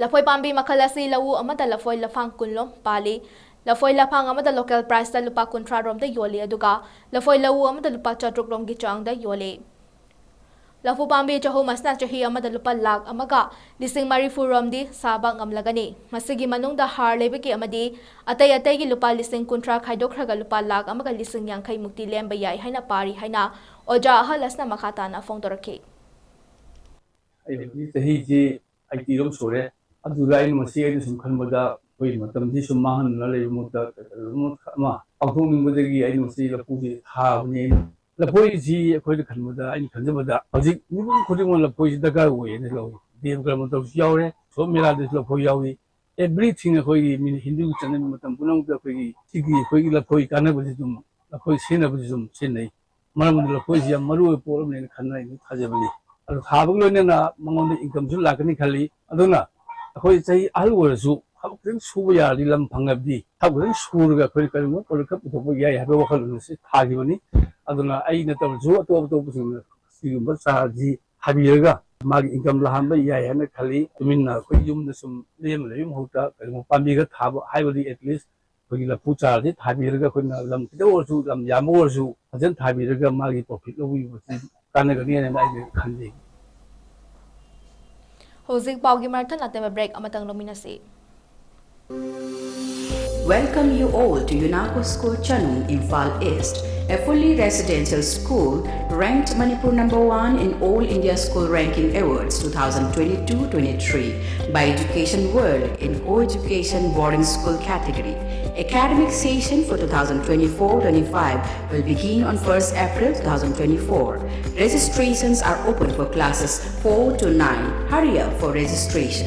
ꯂꯐꯣꯏ ꯄꯥꯝꯕꯤ ꯃꯈꯜ ꯑꯁꯤ ꯂꯧꯎ ꯑꯃꯗ ꯂꯐꯣꯏ ꯂꯐꯥꯡ ꯀꯨꯟꯂꯣꯝ ꯄꯥꯜꯂꯤ꯫ ꯂꯐꯣꯏ ꯂꯐꯥꯡ ꯑꯃꯗ local priceꯇ ꯂꯨꯄꯥ ꯀꯨꯟꯊ꯭ꯔꯥ ꯔꯣꯝꯗ ꯌꯣꯜꯂꯤ, ꯑꯗꯨꯒ ꯂꯐꯣꯏ ꯂꯧꯎ ꯑꯃꯗ ꯂꯨꯄꯥ ꯆꯥꯇ꯭ꯔꯨꯛ ꯔꯣꯝꯒꯤ ꯆꯥꯡꯗ ꯌꯣꯜꯂꯤ꯫ ꯂꯐꯨ ꯄꯥꯝꯕꯤ ꯆꯍꯨꯝ ꯑꯁꯤꯅ ꯆꯍꯤ ꯑꯃꯗ ꯂꯨꯄꯥ ꯂꯥꯈ ꯑꯃꯒ ꯂꯤꯁꯤꯡ ꯃꯔꯤꯐꯨ ꯔꯣꯝꯗꯤ ꯁꯥꯕ ꯉꯝꯂꯒꯅꯤ꯫ ꯃꯁꯤꯒꯤ ꯃꯅꯨꯡꯗ ꯍꯥꯔ ꯂꯩꯕꯒꯤ ꯑꯃꯗꯤ ꯑꯇꯩ ꯑꯇꯩꯒꯤ ꯂꯨꯄꯥ ꯂꯤꯁꯤꯡ ꯀꯨꯟꯊ꯭ꯔꯥ ꯈꯥꯏꯗꯣꯛꯈ꯭ꯔꯒ ꯂꯨꯄꯥ ꯂꯥꯈ ꯑꯃꯒ ꯂꯤꯁꯤꯡ ꯌꯥꯡꯈꯩ ꯃꯨꯛꯇꯤ ꯂꯦꯝꯕ ꯌꯥꯏ ꯍꯥꯏꯅ ꯄꯥꯔꯤ ꯍꯥꯏꯅ ꯑꯣꯖꯥ ꯑꯍꯜ ꯑꯁꯤꯅ ꯃꯈꯥ ꯇꯥꯅ ꯐꯣꯡꯗꯣꯔꯛꯈꯤ꯫ ꯑꯩ ꯍꯧꯖꯤꯛ ꯆꯍꯤꯁꯤ ꯑꯩꯠꯇꯤ ꯔꯣꯝ ꯁꯨꯔꯦ꯫ ꯑꯗꯨꯗ ꯑꯩꯅ ꯃꯁꯤ ꯑꯩꯅ ꯁꯨꯝ ꯈꯟꯕꯗ ꯑꯩꯈꯣꯏ ꯃꯇꯝꯁꯤ ꯁꯨꯝ ꯃꯥꯡꯍꯟꯗꯅ ꯂꯩꯕ ꯃꯍꯨꯠꯇ ꯀꯩꯅꯣꯝꯃ ꯑꯃ ꯄꯥꯡꯊꯣꯛꯅꯤꯡꯕꯗꯒꯤ ꯑꯩꯅ ꯃꯁꯤ ꯂꯐꯨꯁꯤ ꯊꯥꯕꯅꯤ꯫ ꯑꯩꯅ ꯂꯐꯣꯏꯁꯤ ꯑꯩꯈꯣꯏꯅ ꯈꯟꯕꯗ, ꯑꯩꯅ ꯈꯟꯖꯕꯗ ꯍꯧꯖꯤꯛ ꯃꯤꯄꯨꯝ ꯈꯨꯗꯤꯡꯃꯛ ꯂꯐꯣꯏꯁꯤ ꯗꯔꯀꯥꯔ ꯑꯣꯏꯌꯦꯅ ꯂꯧꯏ꯫ ꯗꯦꯕ ꯀꯔꯃ ꯇꯧꯕꯁꯨ ꯌꯥꯎꯔꯦ, ꯁꯣꯞ ꯃꯦꯂꯥꯗꯁꯨ ꯂꯐꯣꯏ ꯌꯥꯎꯏ꯫ Everything ꯑꯩꯈꯣꯏꯒꯤ ꯃꯤ ꯍꯤꯟꯗꯨꯒꯤ ꯆꯠꯅꯕꯤ ꯃꯇꯝ ꯄꯨꯝꯅꯃꯛꯇ ꯑꯩꯈꯣꯏꯒꯤ ꯁꯤꯒꯤ ꯑꯩꯈꯣꯏꯒꯤ ꯂꯐꯣꯏ ꯀꯥꯟꯅꯕꯁꯤ ꯑꯗꯨꯝ, ꯂꯐꯣꯏ ꯁꯤꯖꯤꯟꯅꯕꯁꯤ ꯑꯗꯨꯝ ꯁꯤꯖꯤꯟꯅꯩ꯫ ꯃꯔꯝꯗꯤ ꯂꯐꯣꯏꯁꯤ ꯌꯥꯝ ꯃꯔꯨ ꯑꯣꯏꯕ ꯄꯣꯠ ꯑꯃꯅꯦꯅ ꯈꯟꯅ ꯑꯩꯅ ꯊꯥꯖꯕꯅꯤ꯫ ꯑꯗꯨ ꯊꯥꯕꯒ ꯂꯣꯏꯅꯅ ꯃꯉꯣꯟꯗ ꯏꯟꯀꯝꯁꯨ ꯂꯥꯛꯀꯅꯤ ꯈꯜꯂꯤ꯫ ꯑꯗꯨꯅ ꯑꯩꯈꯣꯏ ꯆꯍꯤ ꯑꯍꯜ ꯑꯣꯏꯔꯁꯨ ꯊꯕꯛ ꯈꯤꯇꯪ ꯁꯨꯕ ꯌꯥꯔꯗꯤ, ꯂꯝ ꯐꯪꯉꯕꯗꯤ ꯊꯕꯛ ꯈꯤꯇꯪ ꯁꯨꯔꯒ ꯑꯩꯈꯣꯏꯅ ꯀꯔꯤꯒꯨꯝꯕ ꯄꯣꯠ ꯈꯔ ꯄꯨꯊꯣꯛꯄ ꯌꯥꯏ ꯍꯥꯏꯕ ꯋꯥꯈꯜꯂꯣꯟ ꯑꯁꯤ ꯊꯥꯈꯤꯕꯅꯤ꯫ ꯑꯗꯨꯅ ꯑꯩ ꯅꯠꯇꯕꯁꯨ ꯑꯇꯣꯞ ꯑꯇꯣꯞꯄꯁꯤꯡꯅ ꯁꯤꯒꯨꯝꯕ ꯆꯥꯔꯁꯤ ꯊꯥꯕꯤꯔꯒ ꯃꯥꯒꯤ ꯏꯟꯀꯝ ꯂꯥꯛꯍꯟꯕ ꯌꯥꯏ ꯍꯥꯏꯅ ꯈꯜꯂꯤ꯫ ꯇꯨꯃꯤꯟꯅ ꯑꯩꯈꯣꯏ ꯌꯨꯝꯗ ꯁꯨꯝ ꯂꯦꯝꯅ ꯂꯩꯕꯒꯤ ꯃꯍꯨꯠꯇ ꯀꯔꯤꯒꯨꯝꯕ ꯄꯥꯝꯕꯤ ꯈꯔ ꯊꯥꯕ ꯍꯥꯏꯕꯗꯤ at least ꯑꯩꯈꯣꯏꯒꯤ ꯂꯐꯨ ꯆꯥꯔꯁꯤ ꯊꯥꯕꯤꯔꯒ ꯑꯩꯈꯣꯏꯅ ꯂꯝ ꯈꯤꯇꯪ ꯑꯣꯏꯔꯁꯨ, ꯂꯝ ꯌꯥꯝꯕ ꯑꯣꯏꯔꯁꯨ ꯐꯖꯅ ꯊꯥꯕꯤꯔꯒ ꯃꯥꯒꯤ profit ꯂꯧꯕꯤꯕꯁꯤ ꯀꯥꯟꯅꯒꯅꯤ ꯍꯥꯏꯅ ꯑꯩꯅ ꯈꯟꯖꯩ꯫ ꯍꯧꯖꯤꯛ ꯄꯥꯎꯒꯤ ꯃꯔꯛ ꯊꯠꯅ ꯑꯇꯦꯟꯕ break ꯑꯃꯇꯪ ꯂꯧꯃꯤꯟꯅꯁꯤ꯫ Welcome you all to UNACO School Chanung, Imphal East, a fully residential school ranked Manipur number one in All India School Ranking Awards two thousand twenty-two twenty-three by Education World in co-education boarding school category. Academic session for two thousand twenty-four twenty-five will begin on first April two thousand twenty-four. Registrations are open for classes four to nine. Hurry up for registration.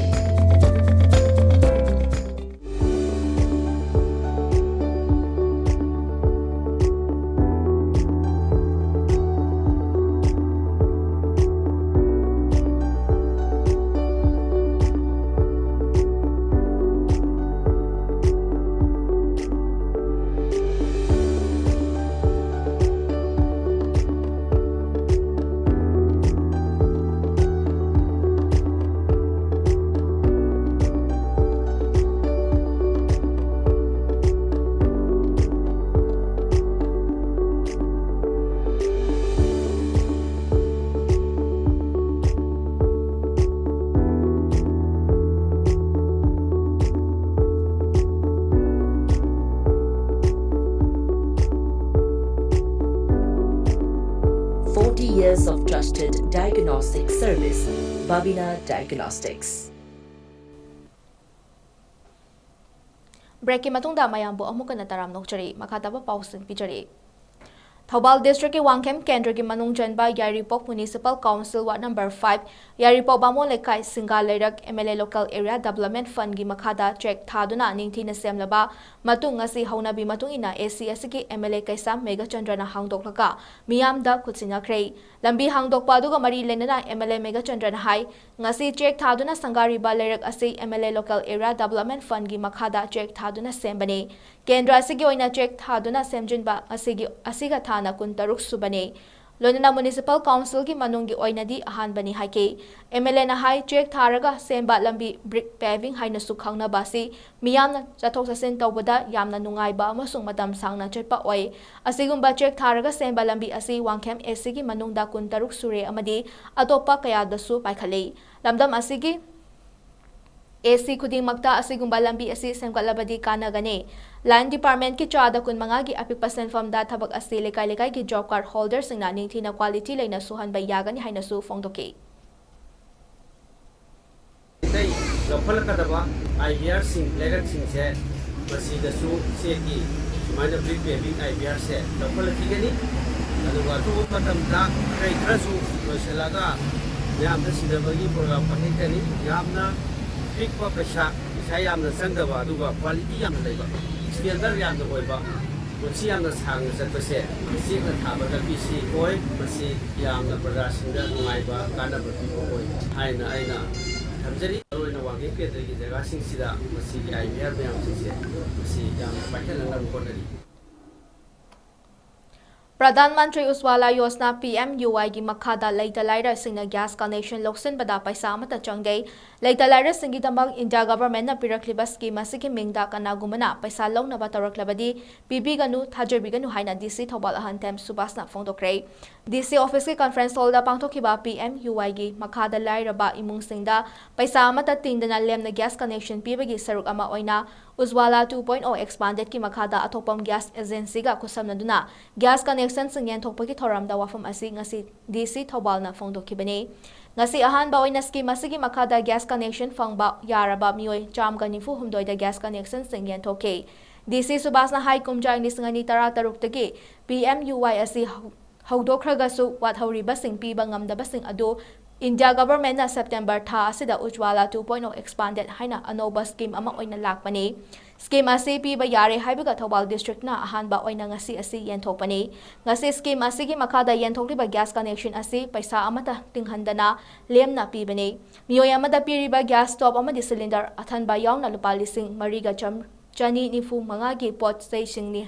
Diagnostic Service, Babina Diagnostics. ꯕ꯭ꯔꯦꯛꯀꯤ ꯃꯇꯨꯡꯗ ꯃꯌꯥꯝꯕꯨ ꯑꯃꯨꯛ ꯍꯟꯅ ꯇꯔꯥꯝꯅ ꯑꯣꯛꯆꯔꯤ꯫ ꯃꯈꯥ ꯇꯥꯕ ꯄꯥꯎꯁꯤꯡ ꯄꯤꯖꯔꯤ꯫ ꯊꯧꯕꯥꯜ ꯗꯤꯁꯇ꯭ꯔꯤꯛꯀꯤ ꯋꯥꯡꯈꯦꯝ ꯀꯦꯟꯗ꯭ꯔꯒꯤ ꯃꯅꯨꯡ ꯆꯟꯕ Yairipok municipal council ward number five, Yairipok Bamon Leikai, Singa Leirak, M L A local area development ꯐꯟꯒꯤ ꯃꯈꯥꯗ ꯆꯦꯛ ꯊꯥꯗꯨꯅ ꯅꯤꯡꯊꯤꯅ ꯁꯦꯝꯂꯕ ꯃꯇꯨꯡ, ꯉꯁꯤ ꯍꯧꯅꯕꯤ ꯃꯇꯨꯡ ꯏꯟꯅ ꯑꯦ ꯁꯤ ꯑꯁꯤꯒꯤ ꯑꯦꯝ ꯑꯦꯜ ꯑꯦ ꯀꯩꯁꯥꯝ ꯃꯦꯘꯆꯟꯗ꯭ꯔꯅ ꯍꯥꯡꯗꯣꯛꯂꯒ ꯃꯤꯌꯥꯝꯗ ꯈꯨꯠꯁꯤꯟꯅꯈ꯭ꯔꯦ꯫ ꯂꯝꯕꯤ ꯍꯥꯡꯗꯣꯛꯄ ꯑꯗꯨꯒ ꯃꯔꯤ ꯂꯩꯅꯅ ꯑꯦꯝ ꯑꯦꯜ ꯑꯦ ꯃꯦꯘꯆꯟꯗ꯭ꯔꯅ ꯍꯥꯏ, ꯉꯁꯤ ꯆꯦꯛ ꯊꯥꯗꯨꯅ ꯁꯪꯒꯥꯔꯤꯕ ꯂꯩꯔꯛ ꯑꯁꯤ M L A local area development ꯐꯟꯒꯤ ꯃꯈꯥꯗ ꯆꯦꯛ ꯊꯥꯗꯨꯅ ꯁꯦꯝꯕꯅꯤ꯫ ꯀꯦꯟꯗ꯭ꯔ ꯑꯁꯤꯒꯤ ꯑꯣꯏꯅ ꯆꯦꯛ ꯊꯥꯗꯨꯅ ꯁꯦꯝꯖꯤꯟꯕ ꯑꯁꯤꯒꯤ, ꯑꯁꯤꯒ ꯊꯥꯅ ꯀꯨꯟꯇꯔꯨꯛ ꯁꯨꯕꯅꯤ꯫ ꯂꯣꯏꯅꯅ ꯃ꯭ꯌꯨꯅꯤꯁꯤꯄꯥꯜ ꯀꯥꯎꯟꯁꯤꯜꯒꯤ ꯃꯅꯨꯡꯒꯤ ꯑꯣꯏꯅꯗꯤ ꯑꯍꯥꯟꯕꯅꯤ ꯍꯥꯏꯈꯤ꯫ ꯑꯦꯝ ꯑꯦꯜ ꯑꯦꯅ ꯍꯥꯏ, ꯆꯦꯛ ꯊꯥꯔꯒ ꯁꯦꯝꯕ ꯂꯝꯕꯤ ꯕ꯭ꯔꯤꯛ ꯄꯦꯚꯤꯡ ꯍꯥꯏꯅꯁꯨ ꯈꯪꯅꯕ ꯑꯁꯤ ꯃꯤꯌꯥꯝꯅ ꯆꯠꯊꯣꯛ ꯆꯠꯁꯤꯟ ꯇꯧꯕꯗ ꯌꯥꯝꯅ ꯅꯨꯡꯉꯥꯏꯕ ꯑꯃꯁꯨꯡ ꯃꯇꯝ ꯁꯥꯡꯅ ꯆꯠꯄ ꯑꯣꯏ꯫ ꯑꯁꯤꯒꯨꯝꯕ ꯆꯦꯛ ꯊꯥꯔꯒ ꯁꯦꯝꯕ ꯂꯝꯕꯤ ꯑꯁꯤ ꯋꯥꯡꯈꯦꯝ ꯑꯦ ꯁꯤꯒꯤ ꯃꯅꯨꯡꯗ ꯀꯨꯟꯇꯔꯨꯛ ꯁꯨꯔꯦ ꯑꯃꯗꯤ ꯑꯇꯣꯞꯄ ꯀꯌꯥꯗꯁꯨ ꯄꯥꯏꯈꯠꯂꯤ꯫ ꯂꯝꯗꯝ ꯑꯁꯤꯒꯤ ꯑꯦ ꯁꯤ ꯈꯨꯗꯤꯡꯃꯛꯇ ꯑꯁꯤꯒꯨꯝꯕ ꯂꯝꯕꯤ ꯑꯁꯤ ꯁꯦꯝꯒꯠꯂꯕꯗꯤ ꯀꯥꯟꯅꯒꯅꯤ꯫ ꯂꯥꯏꯟ ꯗꯤꯄꯥꯔꯠꯃꯦꯟꯠꯀꯤ ꯆꯥꯗ ꯀꯨꯟꯃꯉꯥꯒꯤ ꯑꯄꯤꯛꯄ ꯁꯦꯟꯐꯝꯗ ꯊꯕꯛ ꯑꯁꯤ ꯂꯩꯀꯥꯏ ꯂꯩꯀꯥꯏꯒꯤ ꯖꯣꯕ ꯀꯥꯔꯗ ꯍꯣꯜꯗꯔꯁꯤꯡꯅ ꯅꯤꯡꯊꯤꯅ ꯀ꯭ꯋꯥꯂꯤꯇꯤ ꯂꯩꯅ ꯁꯨꯍꯟꯕ ꯌꯥꯒꯅꯤ ꯍꯥꯏꯅꯁꯨ ꯐꯣꯡꯗꯣꯛꯈꯤ꯫ ꯑꯇꯩ ꯂꯧꯈꯠꯂꯛꯀꯗꯕ ꯑꯥꯏ ꯕꯤ ꯑꯥꯔꯁꯤꯡ, ꯂꯩꯔꯛꯁꯤꯡꯁꯦ ꯃꯁꯤꯗꯁꯨ ꯆꯦꯛꯀꯤ ꯁꯨꯃꯥꯏꯅ ꯕ꯭ꯔꯤꯛ ꯄꯦꯚꯤꯡ ꯑꯥꯏ ꯕꯤ ꯑꯥꯔꯁꯦ ꯂꯧꯈꯠꯂꯛꯈꯤꯒꯅꯤ꯫ ꯑꯗꯨꯒ ꯑꯇꯣꯞꯄ ꯃꯇꯝꯗ ꯑꯇꯩ ꯈꯔꯁꯨ ꯂꯣꯏꯁꯤꯜꯂꯒ ꯃꯌꯥꯝꯗ ꯁꯤꯟꯅꯕꯒꯤ ꯄ꯭ꯔꯣꯒ꯭ꯔꯥꯝ ꯄꯥꯡꯊꯣꯛꯀꯅꯤ꯫ ꯌꯥꯝꯅ ꯄꯤꯛꯄ ꯄꯩꯁꯥ, ꯄꯩꯁꯥ ꯌꯥꯝꯅ ꯆꯪꯗꯕ, ꯑꯗꯨꯒ ꯀ꯭ꯋꯥꯂꯤꯇꯤ ꯌꯥꯝꯅ ꯂꯩꯕ, ꯁ꯭ꯇꯦꯟꯗꯔꯗ ꯌꯥꯝꯅ ꯑꯣꯏꯕ, ꯄꯨꯟꯁꯤ ꯌꯥꯝꯅ ꯁꯥꯡꯅ ꯆꯠꯄꯁꯦ ꯆꯦꯛꯅ ꯊꯥꯕ ꯂꯝꯕꯤꯁꯤ ꯑꯣꯏ꯫ ꯃꯁꯤ ꯌꯥꯝꯅ ꯄ꯭ꯔꯖꯥꯁꯤꯡꯗ ꯅꯨꯡꯉꯥꯏꯕ, ꯀꯥꯟꯅꯕ ꯄꯤꯕ ꯑꯣꯏ ꯍꯥꯏꯅ ꯑꯩꯅ ꯊꯝꯖꯔꯤ꯫ ꯃꯔꯨꯑꯣꯏꯅ ꯋꯥꯡꯈꯦꯝ ꯀꯦꯟꯗ꯭ꯔꯒꯤ ꯖꯒꯥꯁꯤꯡꯁꯤꯗ ꯃꯁꯤꯒꯤ ꯑꯥꯏ ꯕꯤ ꯑꯥꯔ ꯃꯌꯥꯝꯁꯤꯡꯁꯦ ꯃꯁꯤ ꯌꯥꯝꯅ ꯄꯥꯏꯈꯠꯅꯅꯕ ꯍꯣꯠꯅꯔꯤ꯫ Pradhan Mantri ꯎꯖ꯭ꯋꯥꯂꯥ Yojana, P M U ꯋꯥꯏꯒꯤ ꯃꯈꯥꯗ ꯂꯩꯇ ꯂꯥꯏꯔꯁꯤꯡꯅ ꯒ꯭ꯌꯥꯁ ꯀꯅꯦꯛꯁꯟ ꯂꯧꯁꯤꯟꯕꯗ ꯄꯩꯁꯥ ꯑꯃꯠꯇ ꯆꯪꯗꯦ꯫ ꯂꯩꯇ ꯂꯥꯏꯔꯁꯤꯡꯒꯤꯗꯃꯛ ꯏꯟꯗꯤꯌꯥ ꯒꯚꯔꯟꯃꯦꯟꯠꯅ ꯄꯤꯔꯛꯂꯤꯕ ꯁ꯭ꯀꯤꯝ ꯑꯁꯤꯒꯤ ꯃꯤꯡꯗ ꯀꯅꯥꯒꯨꯝꯕꯅ ꯄꯩꯁꯥ ꯂꯧꯅꯕ ꯇꯧꯔꯛꯂꯕꯗꯤ ꯄꯤꯕꯤꯒꯅꯨ, ꯊꯥꯖꯕꯤꯒꯅꯨ ꯍꯥꯏꯅ ꯗꯤ ꯁꯤ ꯊꯧꯕꯥꯜ ꯑꯍꯟꯊꯦꯝ ꯁꯨꯕꯥꯁꯅ ꯐꯣꯡꯗꯣꯛꯈ꯭ꯔꯦ꯫ ꯗꯤ ꯁꯤ ꯑꯣꯐꯤꯁꯀꯤ ꯀꯟꯐ꯭ꯔꯦꯟꯁ ꯍꯣꯜꯗ ꯄꯥꯡꯊꯣꯛꯈꯤꯕ ꯄꯤ ꯑꯦꯝ ꯌꯨ ꯋꯥꯏꯒꯤ ꯃꯈꯥꯗ ꯂꯥꯏꯔꯕ ꯏꯃꯨꯡꯁꯤꯡꯗ ꯄꯩꯁꯥ ꯑꯃꯠꯇ ꯇꯤꯡꯗꯅ ꯂꯦꯝꯅ ꯒ꯭ꯌꯥꯁ ꯀꯅꯦꯛꯁꯟ ꯄꯤꯕꯒꯤ ꯁꯔꯨꯛ ꯑꯃ ꯑꯣꯏꯅ ꯎꯖ꯭ꯋꯥꯂꯥ ꯇꯨ ꯄꯣꯏꯟꯠ ꯑꯣ ꯑꯦꯛꯁꯄꯥꯟꯗꯦꯗꯀꯤ ꯃꯈꯥꯗ ꯑꯊꯣꯛꯄꯝ ꯒ꯭ꯌꯥꯁ ꯑꯦꯖꯦꯟꯁꯤꯒ ꯈꯨꯠꯁꯝꯅꯗꯨꯅ ꯒ꯭ꯌꯥꯁ ꯀꯅꯦꯛꯁꯟ ꯁꯟꯁꯤꯡ ꯌꯦꯟꯊꯣꯛꯄꯒꯤ ꯊꯧꯔꯝꯗ ꯋꯥꯐꯝ ꯑꯁꯤ ꯉꯁꯤ ꯗꯤ ꯁꯤ ꯊꯧꯕꯥꯜꯅ ꯐꯣꯡꯗꯣꯛꯈꯤꯕꯅꯤ꯫ ꯉꯁꯤ ꯑꯍꯥꯟꯕ ꯑꯣꯏꯅ ꯁ꯭ꯀꯤꯝ ꯑꯁꯤꯒꯤ ꯃꯈꯥꯗ ꯒ꯭ꯌꯥꯁ ꯀꯅꯦꯛꯁꯟ ꯐꯪꯕ ꯌꯥꯔꯕ ꯃꯤꯑꯣꯏ ꯆꯥꯝꯃꯒ ꯅꯤꯐꯨ ꯍꯨꯝꯗꯣꯏꯗ ꯒ꯭ꯌꯥꯁ ꯀꯅꯦꯛꯁꯟꯁꯤꯡ ꯌꯦꯟꯊꯣꯛꯈꯤ꯫ ꯗꯤ ꯁꯤ ꯁꯨꯕꯥꯁꯅ ꯍꯥꯏ, ꯀꯨꯝꯖꯥ ꯂꯤꯁꯤꯡ ꯑꯅꯤ ꯇꯔꯥ ꯇꯔꯨꯛꯇꯒꯤ ꯄꯤ ꯑꯦꯝ ꯌꯨ ꯋꯥꯏ ꯑꯁꯤ ꯍꯧ-, ꯍꯧꯗꯣꯛꯈ꯭ꯔꯒꯁꯨ ꯋꯥꯠꯍꯧꯔꯤꯕꯁꯤꯡ ꯄꯤꯕ ꯉꯝꯗꯕꯁꯤꯡ ꯑꯗꯨ ꯏꯟꯗꯤꯌꯥ ꯒꯚꯔꯟꯃꯦꯟꯠꯅ ꯁꯦꯞꯇꯦꯝꯕꯔ ꯊꯥ ꯑꯁꯤꯗ ꯎꯖ꯭ꯋꯥꯂꯥ ꯇꯨ ꯄꯣꯏꯟꯠ ꯑꯣ ꯑꯦꯛꯁꯄꯥꯟꯗꯦꯗ ꯍꯥꯏꯅ ꯑꯅꯧꯕ ꯁ꯭ꯀꯤꯝ ꯑꯃ ꯑꯣꯏꯅ ꯂꯥꯛꯄꯅꯤ꯫ ꯁ꯭ꯀꯤꯝ ꯑꯁꯤ ꯄꯤꯕ ꯌꯥꯔꯦ ꯍꯥꯏꯕꯒ ꯊꯧꯕꯥꯜ ꯗꯤꯁꯇ꯭ꯔꯤꯛꯅ ꯑꯍꯥꯟꯕ ꯑꯣꯏꯅ ꯉꯁꯤ ꯑꯁꯤ ꯌꯦꯟꯊꯣꯛꯄꯅꯤ꯫ ꯉꯁꯤ ꯁ꯭ꯀꯤꯝ ꯑꯁꯤꯒꯤ ꯃꯈꯥꯗ ꯌꯦꯟꯊꯣꯛꯂꯤꯕ ꯒ꯭ꯌꯥꯁ ꯀꯅꯦꯛꯁꯟ ꯑꯁꯤ ꯄꯩꯁꯥ ꯑꯃꯠꯇ ꯇꯤꯡꯍꯟꯗꯅ ꯂꯦꯝꯅ ꯄꯤꯕꯅꯤ꯫ ꯃꯤꯑꯣꯏ ꯑꯃꯗ ꯄꯤꯔꯤꯕ ꯒ꯭ꯌꯥꯁ ꯁ꯭ꯇꯣꯞ ꯑꯃꯗꯤ ꯁꯤꯂꯤꯟꯗꯔ ꯑꯊꯟꯕ ꯌꯥꯎꯅ ꯂꯨꯄꯥ ꯂꯤꯁꯤꯡ ꯃꯔꯤꯒ ꯆꯥꯝ-, ꯆꯅꯤ ꯅꯤꯐꯨ ꯃꯉꯥꯒꯤ ꯄꯣꯠ ꯆꯩꯁꯤꯡꯅꯤ꯫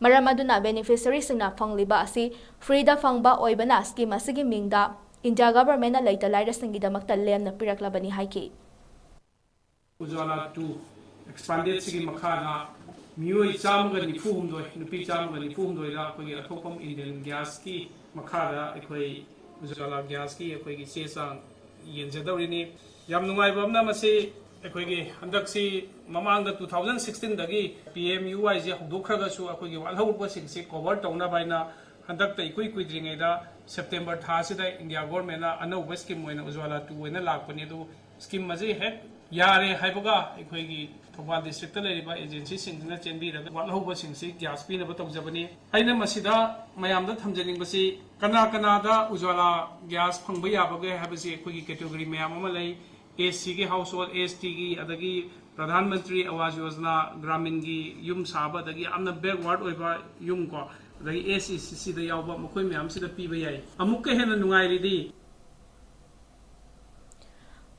ꯃꯔꯝ ꯑꯗꯨꯅ ꯕꯦꯅꯤꯐꯤꯁꯔꯤꯁꯤꯡꯅ ꯐꯪꯂꯤꯕ ꯑꯁꯤ ꯐ꯭ꯔꯤꯗ ꯐꯪꯕ ꯑꯣꯏꯕꯅ ꯁ꯭ꯀꯤꯝ ꯑꯁꯤꯒꯤ ꯃꯤꯡꯗ ꯏꯟꯗꯤꯌꯥ ꯒꯚꯔꯟꯃꯦꯟꯠꯅ ꯂꯩꯇ ꯂꯥꯏꯔꯁꯤꯡꯒꯤꯗꯃꯛꯇ ꯂꯦꯝꯅ ꯄꯤꯔꯛꯂꯕꯅꯤ ꯍꯥꯏꯈꯤ꯫ ꯎꯖ꯭ꯋꯥꯂꯥ ꯇꯨ ꯑꯦꯛꯁꯄꯥꯟꯗꯦꯗꯁꯤꯒꯤ ꯃꯈꯥꯗ ꯃꯤꯑꯣꯏ ꯆꯥꯝꯃꯒ ꯅꯤꯐꯨ ꯍꯨꯝꯗꯣꯏ, ꯅꯨꯄꯤ ꯆꯥꯝꯃꯒ ꯅꯤꯐꯨ ꯍꯨꯝꯗꯣꯏꯗ ꯑꯩꯈꯣꯏꯒꯤ ꯑꯊꯣꯛꯐꯝ ꯏꯟꯗꯤꯌꯟ ꯒ꯭ꯌꯥꯁꯀꯤ ꯃꯈꯥꯗ ꯑꯩꯈꯣꯏ ꯎꯖ꯭ꯋꯥꯂꯥ ꯒ꯭ꯌꯥꯁꯀꯤ ꯑꯩꯈꯣꯏꯒꯤ ꯆꯦ ꯆꯥꯡ ꯌꯦꯟꯖꯗꯧꯔꯤꯅꯤ꯫ ꯌꯥꯝ ꯅꯨꯡꯉꯥꯏꯕ ꯑꯃꯅ, ꯃꯁꯤ ꯑꯩꯈꯣꯏꯒꯤ ꯍꯟꯗꯛꯁꯤ ꯃꯃꯥꯡꯗ two thousand sixteen ꯗꯒꯤ P M U Y ꯁꯦ ꯍꯧꯗꯣꯛꯈ꯭ꯔꯒꯁꯨ ꯑꯩꯈꯣꯏꯒꯤ ꯋꯥꯠꯍꯧꯕꯁꯤꯡꯁꯤ ꯀꯣꯚꯔ ꯇꯧꯅꯕ ꯍꯥꯏꯅ ꯍꯟꯗꯛꯇ ꯏꯀꯨꯏ ꯀꯨꯏꯗ꯭ꯔꯤꯉꯩꯗ ꯁꯦꯞꯇꯦꯝꯕꯔ ꯊꯥ ꯑꯁꯤꯗ ꯏꯟꯗꯤꯌꯥ ꯒꯣꯔꯃꯦꯟꯅ ꯑꯅꯧꯕ ꯁ꯭ꯀꯤꯝ ꯑꯣꯏꯅ ꯎꯖ꯭ꯋꯥꯂꯥ ꯇꯨ ꯑꯣꯏꯅ ꯂꯥꯛꯄꯅꯤ꯫ ꯑꯗꯨ ꯁ꯭ꯀꯤꯝ ꯑꯁꯤ ꯍꯦꯛ ꯌꯥꯔꯦ ꯍꯥꯏꯕꯒ ꯑꯩꯈꯣꯏꯒꯤ ꯊꯧꯕꯥꯜ ꯗꯤꯁꯇ꯭ꯔꯤꯛꯇ ꯂꯩꯔꯤꯕ ꯑꯦꯖꯦꯟꯁꯤꯁꯤꯡꯁꯤꯅ ꯆꯦꯟꯕꯤꯔꯒ ꯋꯥꯠꯍꯧꯕꯁꯤꯡꯁꯤ ꯒ꯭ꯌꯥꯁ ꯄꯤꯅꯕ ꯇꯧꯖꯕꯅꯤ꯫ ꯑꯩꯅ ꯃꯁꯤꯗ ꯃꯌꯥꯝꯗ ꯊꯝꯖꯅꯤꯡꯕꯁꯤ, ꯀꯅꯥ ꯀꯅꯥꯗ ꯎꯖ꯭ꯋꯥꯂꯥ ꯒ꯭ꯌꯥꯁ ꯐꯪꯕ ꯌꯥꯕꯒꯦ ꯍꯥꯏꯕꯁꯤ ꯑꯩꯈꯣꯏꯒꯤ ꯀꯦꯇꯦꯒꯣꯔꯤ ꯃꯌꯥꯝ ꯑꯃ ꯂꯩ꯫ S C ꯒꯤ ꯍꯥꯎꯁ ꯍꯣꯜꯗ, S T ꯒꯤ, ꯑꯗꯒꯤ ꯄ꯭ꯔꯙꯥꯟ ꯃꯟꯇ꯭ꯔꯤ ꯑꯋꯥꯁ ꯌꯣꯖꯅꯥ ꯒ꯭ꯔꯥꯃꯤꯟꯒꯤ ꯌꯨꯝ ꯁꯥꯕ, ꯑꯗꯒꯤ ꯌꯥꯝꯅ ꯕꯦꯛꯋꯥꯔꯗ ꯑꯣꯏꯕ ꯌꯨꯝ ꯀꯣ, ꯑꯗꯒꯤ S E C C ꯗ ꯌꯥꯎꯕ, ꯃꯈꯣꯏ ꯃꯌꯥꯝꯁꯤꯗ ꯄꯤꯕ ꯌꯥꯏ꯫ ꯑꯃꯨꯛꯀ ꯍꯦꯟꯅ ꯅꯨꯡꯉꯥꯏꯔꯤꯗꯤ,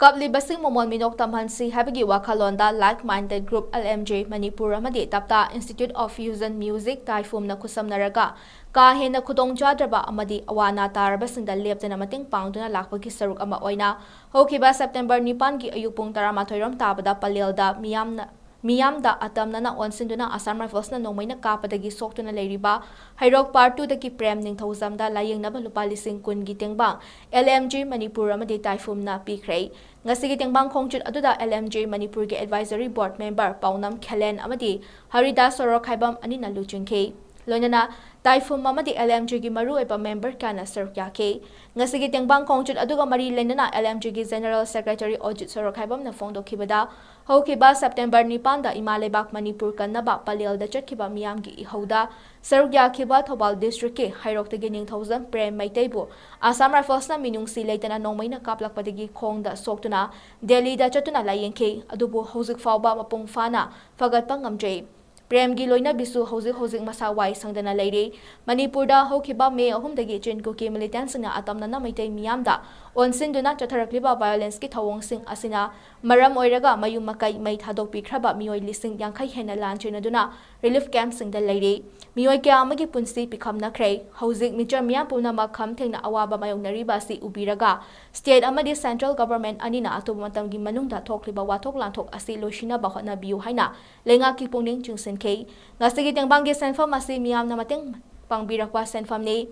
ꯀꯞꯂꯤꯕꯁꯤꯡ ꯃꯃꯣꯟ ꯃꯤꯅꯣꯛ ꯇꯝꯍꯟꯁꯤ ꯍꯥꯏꯕꯒꯤ ꯋꯥꯈꯜꯂꯣꯟꯗ Like Minded Group L M G Manipur ꯑꯃꯗꯤ ꯇꯞꯇꯥ Institute of Fusion Music ꯇꯥꯏꯐꯨꯝꯅ ꯈꯨꯠꯁꯝꯅꯔꯒ ꯀꯥ ꯍꯦꯟꯅ ꯈꯨꯗꯣꯡꯆꯥꯗ꯭ꯔꯕ ꯑꯃꯗꯤ ꯑꯋꯥ ꯑꯅꯥ ꯇꯥꯔꯕꯁꯤꯡꯗ ꯂꯦꯞꯇꯅ ꯃꯇꯦꯡ ꯄꯥꯡꯗꯨꯅ ꯂꯥꯛꯄꯒꯤ ꯁꯔꯨꯛ ꯑꯃ ꯑꯣꯏꯅ ꯍꯧꯈꯤꯕ ꯁꯦꯞꯇꯦꯝꯕꯔ ꯅꯤꯄꯥꯟꯒꯤ ꯑꯌꯨꯛ ꯄꯨꯡ ꯇꯔꯥꯃꯥꯊꯣꯏ ꯔꯣꯝ ꯇꯥꯕꯗ ꯄꯂꯦꯜꯗ ꯃꯤꯌꯥꯝꯅ, ꯃꯤꯌꯥꯝꯗ ꯑꯇꯝꯅꯅ ꯑꯣꯟꯁꯤꯟꯗꯨꯅ Assam Riflesꯅ ꯅꯣꯡꯃꯩꯅ ꯀꯥꯞꯄꯗꯒꯤ ꯁꯣꯛꯇꯨꯅ ꯂꯩꯔꯤꯕ ꯍꯩꯔꯣꯛ Part Twoꯗꯒꯤ ꯄ꯭ꯔꯦꯝ ꯅꯤꯡꯊꯧꯖꯝꯗ ꯂꯥꯌꯦꯡꯅꯕ ꯂꯨꯄꯥ ꯂꯤꯁꯤꯡ ꯀꯨꯟꯒꯤ ꯇꯦꯡꯕꯥꯡ L M G ꯃꯅꯤꯄꯨꯔ ꯑꯃꯗꯤ ꯇꯥꯏꯐꯨꯝꯅ ꯄꯤꯈ꯭ꯔꯦ꯫ ꯉꯁꯤꯒꯤ ꯇꯦꯡꯕꯥꯡ ꯈꯣꯡꯆꯠ ꯑꯗꯨꯗ L M G ꯃꯅꯤꯄꯨꯔꯒꯤ Advisory Board Member ꯄꯥꯎꯅꯝ ꯈꯦꯂꯦꯟ ꯑꯃꯗꯤ ꯍꯔꯤꯗꯥꯁ ꯁꯣꯔꯣꯛꯈꯥꯏꯕꯝ ꯑꯅꯤꯅ ꯂꯨꯆꯤꯡꯈꯤ꯫ ꯂꯣꯏꯅꯅ ꯇꯥꯏꯐꯨꯝ ꯑꯃꯗꯤ ꯑꯦꯜ ꯑꯦꯝ ꯖꯤꯒꯤ ꯃꯔꯨꯑꯣꯏꯕ ꯃꯦꯝꯕꯔ ꯀꯌꯥꯅ ꯁꯔꯨꯛ ꯌꯥꯈꯤ꯫ ꯉꯁꯤꯒꯤ ꯇꯦꯡꯕꯥꯡ ꯈꯣꯡꯆꯠ ꯑꯗꯨꯒ ꯃꯔꯤ ꯂꯩꯅꯅ ꯑꯦꯜ ꯑꯦꯝ ꯖꯤꯒꯤ ꯖꯦꯅꯔꯦꯜ ꯁꯦꯀ꯭ꯔꯦꯇꯔꯤ ꯑꯣꯖꯤꯠ ꯁꯣꯔꯣꯛꯈꯥꯏꯕꯝꯅ ꯐꯣꯡꯗꯣꯛꯈꯤꯕꯗ, ꯍꯧꯈꯤꯕ ꯁꯦꯞꯇꯦꯝꯕꯔ ꯅꯤꯄꯥꯟꯗ ꯏꯃꯥ ꯂꯩꯕꯥꯛ ꯃꯅꯤꯄꯨꯔ ꯀꯟꯅꯕ ꯄꯂꯦꯜꯗ ꯆꯠꯈꯤꯕ ꯃꯤꯌꯥꯝꯒꯤ ꯏꯍꯧꯗ ꯁꯔꯨꯛ ꯌꯥꯈꯤꯕ ꯊꯧꯕꯥꯜ ꯗꯤꯁꯇ꯭ꯔꯤꯛꯀꯤ ꯍꯩꯔꯣꯛꯇꯒꯤ ꯅꯤꯡꯊꯧꯖꯝ ꯄ꯭ꯔꯦꯝ ꯃꯩꯇꯩꯕꯨ ꯑꯁꯥꯝ ꯔꯥꯏꯐꯜꯁꯅ ꯃꯤꯅꯨꯡꯁꯤ ꯂꯩꯇꯅ ꯅꯣꯡꯃꯩꯅ ꯀꯥꯞꯂꯛꯄꯗꯒꯤ ꯈꯣꯡꯗ ꯁꯣꯛꯇꯨꯅ ꯗꯦꯜꯂꯤꯗ ꯆꯠꯇꯨꯅ ꯂꯥꯌꯦꯡꯈꯤ꯫ ꯑꯗꯨꯕꯨ ꯍꯧꯖꯤꯛ ꯐꯥꯎꯕ ꯃꯄꯨꯡ ꯐꯥꯅ ꯐꯒꯠꯄ ꯉꯝꯗ꯭ꯔꯤ꯫ ꯄ꯭ꯔꯦꯝꯒꯤ ꯂꯣꯏꯅꯕꯤꯁꯨ ꯍꯧꯖꯤꯛ ꯍꯧꯖꯤꯛ ꯃꯁꯥ ꯋꯥꯏ ꯁꯪꯗꯅ ꯂꯩꯔꯤ꯫ ꯃꯅꯤꯄꯨꯔꯗ ꯍꯧꯈꯤꯕ ꯃꯦ ꯑꯍꯨꯝꯗꯒꯤ ꯆꯤꯟ ꯀꯨꯀꯤ ꯃꯤꯂꯤꯇꯦꯟꯁꯤꯡꯅ ꯑꯇꯝꯅꯅ ꯃꯩꯇꯩ ꯃꯤꯌꯥꯝꯗ ꯑꯣꯟꯁꯤꯟꯗꯨꯅ ꯆꯠꯊꯔꯛꯂꯤꯕ ꯚꯥꯏꯑꯣꯂꯦꯟꯁꯀꯤ ꯊꯧꯑꯣꯡꯁꯤꯡ ꯑꯁꯤꯅ ꯃꯔꯝ ꯑꯣꯏꯔꯒ ꯃꯌꯨꯝ ꯃꯀꯩ ꯃꯩ ꯊꯥꯗꯣꯛꯄꯤꯈ꯭ꯔꯕ ꯃꯤꯑꯣꯏ ꯂꯤꯁꯤꯡ ꯌꯥꯡꯈꯩ ꯍꯦꯟꯅ ꯂꯥꯟ ꯆꯦꯟꯅꯗꯨꯅ ꯔꯤꯂꯤꯐ ꯀꯦꯝꯞꯁꯤꯡꯗ ꯂꯩꯔꯤ꯫ ꯃꯤꯑꯣꯏ ꯀꯌꯥ ꯑꯃꯒꯤ ꯄꯨꯟꯁꯤ ꯄꯤꯈꯝꯅꯈ꯭ꯔꯦ꯫ ꯍꯧꯖꯤꯛ ꯃꯤꯆꯝ ꯃꯤꯌꯥꯝ ꯄꯨꯝꯅꯃꯛ ꯈꯝ ꯊꯦꯡꯅ ꯑꯋꯥꯕ ꯃꯥꯌꯣꯛꯅꯔꯤꯕ ꯑꯁꯤ ꯎꯕꯤꯔꯒ, ꯁ꯭ꯇꯦꯠ ꯑꯃꯗꯤ ꯁꯦꯟꯇ꯭ꯔꯦꯜ ꯒꯚꯔꯟꯃꯦꯟꯠ ꯑꯅꯤꯅ ꯑꯊꯨꯕ ꯃꯇꯝꯒꯤ ꯃꯅꯨꯡꯗ ꯊꯣꯛꯂꯤꯕ ꯋꯥꯊꯣꯛ ꯂꯥꯟꯊꯣꯛ ꯑꯁꯤ ꯂꯣꯏꯁꯤꯟꯅꯕ ꯍꯣꯠꯅꯕꯤꯌꯨ ꯍꯥꯏꯅ ꯂꯩꯉꯥꯛꯀꯤ ꯄꯨꯛꯅꯤꯡ ꯆꯤꯡꯁꯤꯟꯈꯤ꯫ ꯉꯁꯤꯒꯤ ꯇꯦꯡꯕꯥꯡꯒꯤ ꯁꯦꯟꯐꯝ ꯑꯁꯤ ꯃꯤꯌꯥꯝꯅ ꯃꯇꯦꯡ ꯄꯥꯡꯕꯤꯔꯛꯄ ꯁꯦꯟꯐꯝꯅꯤ꯫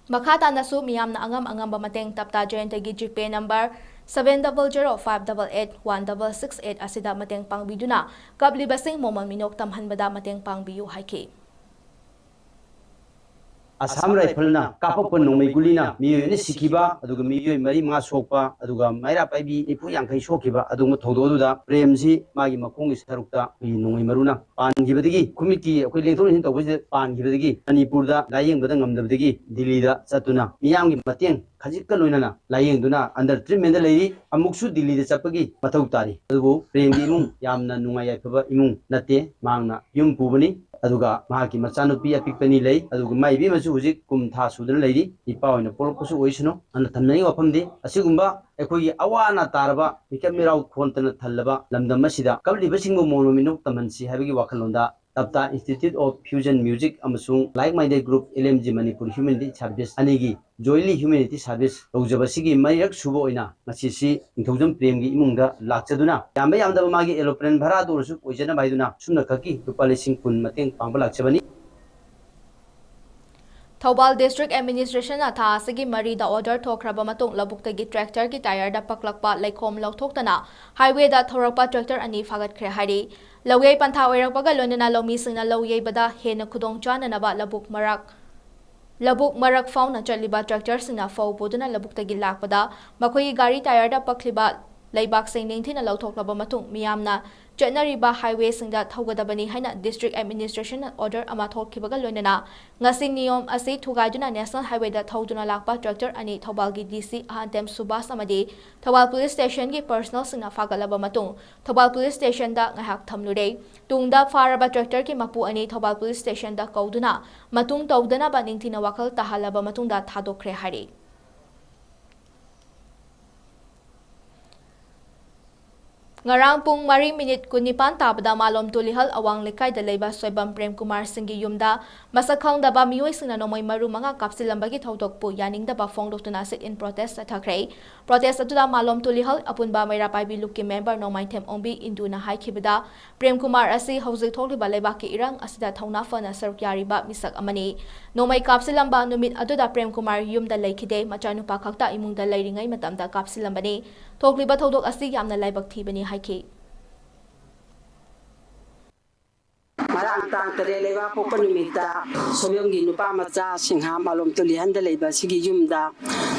ꯃꯈꯥ ꯇꯥꯅꯁꯨ ꯃꯤꯌꯥꯝꯅ ꯑꯉꯝ ꯑꯉꯝꯕ ꯃꯇꯦꯡ ꯇꯞꯇꯥ ꯖꯌꯟꯇꯒꯤ ꯖꯤꯄꯦ number seven double zero five double eight one double six eight ꯑꯁꯤꯗ ꯃꯇꯦꯡ ꯄꯥꯡꯕꯤꯗꯨꯅ ꯀꯞꯂꯤꯕꯁꯤꯡ ꯃꯣꯃꯣꯟ ꯃꯤꯅꯣꯛ ꯇꯝꯍꯟꯕꯗ ꯃꯇꯦꯡ ꯄꯥꯡꯕꯤꯌꯨ ꯍꯥꯏꯈꯤ꯫ ꯑꯁꯥꯝ ꯔꯥꯏꯐꯜꯅ ꯀꯥꯞꯄꯛꯄ ꯅꯣꯡꯃꯩ ꯒꯨꯂꯤꯅ ꯃꯤꯑꯣꯏ ꯑꯅꯤ ꯁꯤꯈꯤꯕ, ꯑꯗꯨꯒ ꯃꯤꯑꯣꯏ ꯃꯔꯤ ꯃꯉꯥ ꯁꯣꯛꯄ, ꯑꯗꯨꯒ ꯃꯩꯔꯥ ꯄꯥꯏꯕꯤ ꯅꯤꯐꯨ ꯌꯥꯡꯈꯩ ꯁꯣꯛꯈꯤꯕ ꯑꯗꯨꯒꯨꯝꯕ ꯊꯧꯗꯣꯛ ꯑꯗꯨꯗ ꯄ꯭ꯔꯦꯝꯁꯤ ꯃꯥꯒꯤ ꯃꯈꯣꯡꯒꯤ ꯁꯔꯨꯛꯇ ꯑꯩꯈꯣꯏꯒꯤ ꯅꯣꯡꯃꯩ ꯃꯔꯨꯅ ꯄꯥꯟꯈꯤꯕꯗꯒꯤ, ꯈꯨꯃꯤꯠꯀꯤ ꯑꯩꯈꯣꯏ ꯂꯦꯡꯊꯣꯛ ꯂꯦꯡꯁꯤꯟ ꯇꯧꯕꯁꯤꯗ ꯄꯥꯟꯈꯤꯕꯗꯒꯤ, ꯃꯅꯤꯄꯨꯔꯗ ꯂꯥꯌꯦꯡꯕꯗ ꯉꯝꯗꯕꯗꯒꯤ ꯗꯤꯜꯂꯤꯗ ꯆꯠꯇꯨꯅ ꯃꯤꯌꯥꯝꯒꯤ ꯃꯇꯦꯡ ꯈꯖꯤꯛꯀ ꯂꯣꯏꯅꯅ ꯂꯥꯌꯦꯡꯗꯨꯅ under treatmentꯗ ꯂꯩꯔꯤ꯫ ꯑꯃꯨꯛꯁꯨ ꯗꯤꯜꯂꯤꯗ ꯆꯠꯄꯒꯤ ꯃꯊꯧ ꯇꯥꯔꯤ꯫ ꯑꯗꯨꯕꯨ ꯄ꯭ꯔꯦꯝꯒꯤ ꯏꯃꯨꯡ ꯌꯥꯝꯅ ꯅꯨꯡꯉꯥꯏ ꯌꯥꯏꯐꯕ ꯏꯃꯨꯡ ꯅꯠꯇꯦ꯫ ꯃꯍꯥꯛꯅ ꯌꯨꯝ ꯄꯨꯕꯅꯤ, ꯑꯗꯨꯒ ꯃꯍꯥꯛꯀꯤ ꯃꯆꯥꯅꯨꯄꯤ ꯑꯄꯤꯛꯄꯅꯤ ꯂꯩ, ꯑꯗꯨꯒ ꯃꯥꯏ ꯏꯕꯦꯝꯃꯁꯨ ꯍꯧꯖꯤꯛ ꯀꯨꯝ ꯊꯥ ꯁꯨꯗꯨꯅ ꯂꯩꯔꯤ꯫ ꯏꯄꯥ ꯑꯣꯏꯅ ꯄꯣꯛꯂꯛꯄꯁꯨ ꯑꯣꯏꯁꯅꯨ꯫ ꯑꯗꯨꯅ ꯊꯝꯅꯤꯡꯉꯤ ꯋꯥꯐꯝꯗꯤ, ꯑꯁꯤꯒꯨꯝꯕ ꯑꯩꯈꯣꯏꯒꯤ ꯑꯋꯥ ꯑꯅꯥ ꯇꯥꯔꯕ, ꯃꯤꯀꯞ ꯃꯤꯔꯥꯎ ꯈꯣꯟꯇꯅ ꯊꯜꯂꯕ ꯂꯝꯗꯝ ꯑꯁꯤꯗ ꯀꯞꯂꯤꯕꯁꯤꯡꯕꯨ ꯃꯣꯃꯣꯟ ꯃꯤꯅꯣꯛ ꯇꯝꯍꯟꯁꯤ ꯍꯥꯏꯕꯒꯤ ꯋꯥꯈꯜꯂꯣꯟꯗ ꯇꯞꯇꯥ Institute of Fusion Music ꯑꯃꯁꯨꯡ Like Minded Group L M G Manipur Humanity Service ꯑꯅꯤꯒꯤ jointly humanity service ꯇꯧꯖꯕꯁꯤꯒꯤ ꯃꯔꯤꯔꯛ ꯁꯨꯕ ꯑꯣꯏꯅ ꯉꯁꯤꯁꯤ ꯅꯤꯡꯊꯧꯖꯝ ꯄ꯭ꯔꯦꯝꯒꯤ ꯏꯃꯨꯡꯗ ꯂꯥꯛꯆꯗꯨꯅ, ꯌꯥꯝꯕ ꯌꯥꯝꯗꯕ ꯃꯥꯒꯤ aeroplane ꯚꯔꯥꯗ ꯑꯣꯏꯔꯁꯨ ꯑꯣꯏꯖꯅꯕ ꯍꯥꯏꯗꯨꯅ ꯁꯨꯞꯅꯈꯛꯀꯤ ꯂꯨꯄꯥ ꯂꯤꯁꯤꯡ ꯀꯨꯟ ꯃꯇꯦꯡ ꯄꯥꯡꯕ ꯂꯥꯛꯆꯕꯅꯤ꯫ ꯊꯧꯕꯥꯜ District Administrationꯅ ꯊꯥ ꯑꯁꯤꯒꯤ ꯃꯔꯤꯗ order ꯊꯣꯛꯈ꯭ꯔꯕ ꯃꯇꯨꯡ ꯂꯧꯕꯨꯛꯇꯒꯤ tractorꯒꯤ tireꯗ ꯄꯛꯂꯛꯄ ꯂꯩꯈꯣꯝ ꯂꯧꯊꯣꯛꯇꯅ highwayꯗ ꯊꯧꯔꯛꯄ tractor ꯑꯅꯤ ꯐꯥꯒꯠꯈ꯭ꯔꯦ ꯍꯥꯏꯔꯤ꯫ ꯂꯧꯌꯩ ꯄꯟꯊꯥ ꯑꯣꯏꯔꯛꯄꯒ ꯂꯣꯏꯅꯅ ꯂꯧꯃꯤꯁꯤꯡꯅ ꯂꯧ ꯌꯩꯕꯗ ꯍꯦꯟꯅ ꯈꯨꯗꯣꯡ ꯆꯥꯅꯅꯕ ꯂꯧꯕꯨꯛ ꯃꯔꯛ, ꯂꯧꯕꯨꯛ ꯃꯔꯛ ꯐꯥꯎꯅ ꯆꯠꯂꯤꯕ tractorꯁꯤꯡꯅ ꯐꯧ ꯄꯨꯗꯨꯅ ꯂꯧꯕꯨꯛꯇꯒꯤ ꯂꯥꯛꯄꯗ ꯃꯈꯣꯏꯒꯤ ꯒꯥꯔꯤ tireꯗ ꯄꯛꯂꯤꯕ ꯂꯩꯕꯥꯛꯁꯤꯡ ꯅꯤꯡꯊꯤꯅ ꯂꯧꯊꯣꯛꯂꯕ ꯃꯇꯨꯡ ꯃꯤꯌꯥꯝꯅ ꯆꯠꯅꯔꯤꯕ highwayꯁꯤꯡꯗ ꯊꯧꯒꯗꯕꯅꯤ ꯍꯥꯏꯅ District Administrationꯅ order ꯑꯃ ꯊꯣꯛꯈꯤꯕꯒ ꯂꯣꯏꯅꯅ ꯉꯁꯤ ꯅꯤꯌꯣꯝ ꯑꯁꯤ ꯊꯨꯒꯥꯏꯗꯨꯅ National Highwayꯗ ꯊꯧꯗꯨꯅ ꯂꯥꯛꯄ tractor ꯑꯅꯤ ꯊꯧꯕꯥꯜꯒꯤ DC ꯑꯍꯟꯇꯦꯝ ꯁꯨꯕꯥꯁ ꯑꯃꯗꯤ ꯊꯧꯕꯥꯜ Police Stationꯒꯤ personnelꯁꯤꯡꯅ ꯐꯥꯒꯠꯂꯕ ꯃꯇꯨꯡ ꯊꯧꯕꯥꯜ Police Stationꯗ ꯉꯥꯏꯍꯥꯛ ꯊꯝꯂꯨꯔꯦ꯫ ꯇꯨꯡꯗ ꯐꯥꯔꯕ tractorꯒꯤ ꯃꯄꯨ ꯑꯅꯤ ꯊꯧꯕꯥꯜ Police Stationꯗ ꯀꯧꯗꯨꯅ ꯃꯇꯨꯡ ꯇꯧꯗꯅꯕ ꯅꯤꯡꯊꯤꯅ ꯋꯥꯈꯜ ꯇꯥꯍꯜꯂꯕ ꯃꯇꯨꯡꯗ ꯊꯥꯗꯣꯛꯈ꯭ꯔꯦ ꯍꯥꯏꯔꯤ꯫ ꯉꯔꯥꯡ ꯄꯨꯡ ꯃꯔꯤ minute ꯀꯨꯟꯅꯤꯄꯥꯟ ꯇꯥꯕꯗ ꯃꯥꯂꯣꯝ ꯇꯨꯂꯤꯍꯜ ꯑꯋꯥꯡ ꯂꯩꯀꯥꯏꯗ ꯂꯩꯕ ꯁꯣꯏꯕꯝ ꯄ꯭ꯔꯦꯝꯀꯨꯃꯥꯔ ꯁꯤꯡꯒꯤ ꯌꯨꯝꯗ ꯃꯁꯛ ꯈꯪꯗꯕ ꯃꯤꯑꯣꯏꯁꯤꯡꯅ ꯅꯣꯡꯃꯩ ꯃꯔꯨ ꯃꯉꯥ ꯀꯥꯞꯁꯤꯜꯂꯝꯕꯒꯤ ꯊꯧꯗꯣꯛꯄꯨ ꯌꯥꯅꯤꯡꯗꯕ ꯐꯣꯡꯗꯣꯛꯇꯨꯅ sit-in protest ꯆꯠꯊꯈ꯭ꯔꯦ꯫ Protest ꯑꯗꯨꯗ ꯃꯥꯂꯣꯝ ꯇꯨꯂꯤꯍꯜ ꯑꯄꯨꯟꯕ ꯃꯩꯔꯥ ꯄꯥꯏꯕꯤ ꯂꯨꯞꯀꯤ member ꯅꯣꯡꯃꯥꯏꯊꯦꯝ ꯑꯣꯡꯕꯤ ꯏꯟꯗꯨꯅ ꯍꯥꯏꯈꯤꯕꯗ, ꯄ꯭ꯔꯦꯝꯀꯨꯃꯥꯔ ꯑꯁꯤ ꯍꯧꯖꯤꯛ ꯊꯣꯛꯂꯤꯕ ꯂꯩꯕꯥꯛꯀꯤ ꯏꯔꯥꯡ ꯑꯁꯤꯗ ꯊꯧꯅꯥ ꯐꯅ ꯁꯔꯨꯛ ꯌꯥꯔꯤꯕ ꯃꯤꯁꯛ ꯑꯃꯅꯤ꯫ ꯅꯣꯡꯃꯩ ꯀꯥꯞꯁꯤꯜꯂꯝꯕ ꯅꯨꯃꯤꯠ ꯑꯗꯨꯗ ꯄ꯭ꯔꯦꯝꯀꯨꯃꯥꯔ ꯌꯨꯝꯗ ꯂꯩꯈꯤꯗꯦ, ꯃꯆꯥꯅꯨꯄꯥ ꯈꯛꯇ ꯏꯃꯨꯡꯗ ꯂꯩꯔꯤꯉꯩ ꯃꯇꯝꯗ ꯀꯥꯞꯁꯤꯜꯂꯝꯕꯅꯤ꯫ ꯊꯣꯛꯂꯤꯕ ꯊꯧꯗꯣꯛ ꯑꯁꯤ ꯌꯥꯝꯅ ꯂꯥꯏꯕꯛ ꯊꯤꯕꯅꯤ ꯍꯥꯏꯈꯤ꯫ ꯉꯔꯥꯡ ꯇꯥꯡ ꯇꯔꯦꯠ ꯂꯩꯕꯥꯛꯄꯣꯛꯄ ꯅꯨꯃꯤꯠꯇ ꯁꯣꯏꯕꯝꯒꯤ ꯅꯨꯄꯥ ꯃꯆꯥ ꯁꯤꯡꯍꯥ ꯃꯥꯂꯣꯝ ꯇꯨꯂꯤꯍꯟꯗ ꯂꯩꯕ ꯑꯁꯤꯒꯤ ꯌꯨꯝꯗ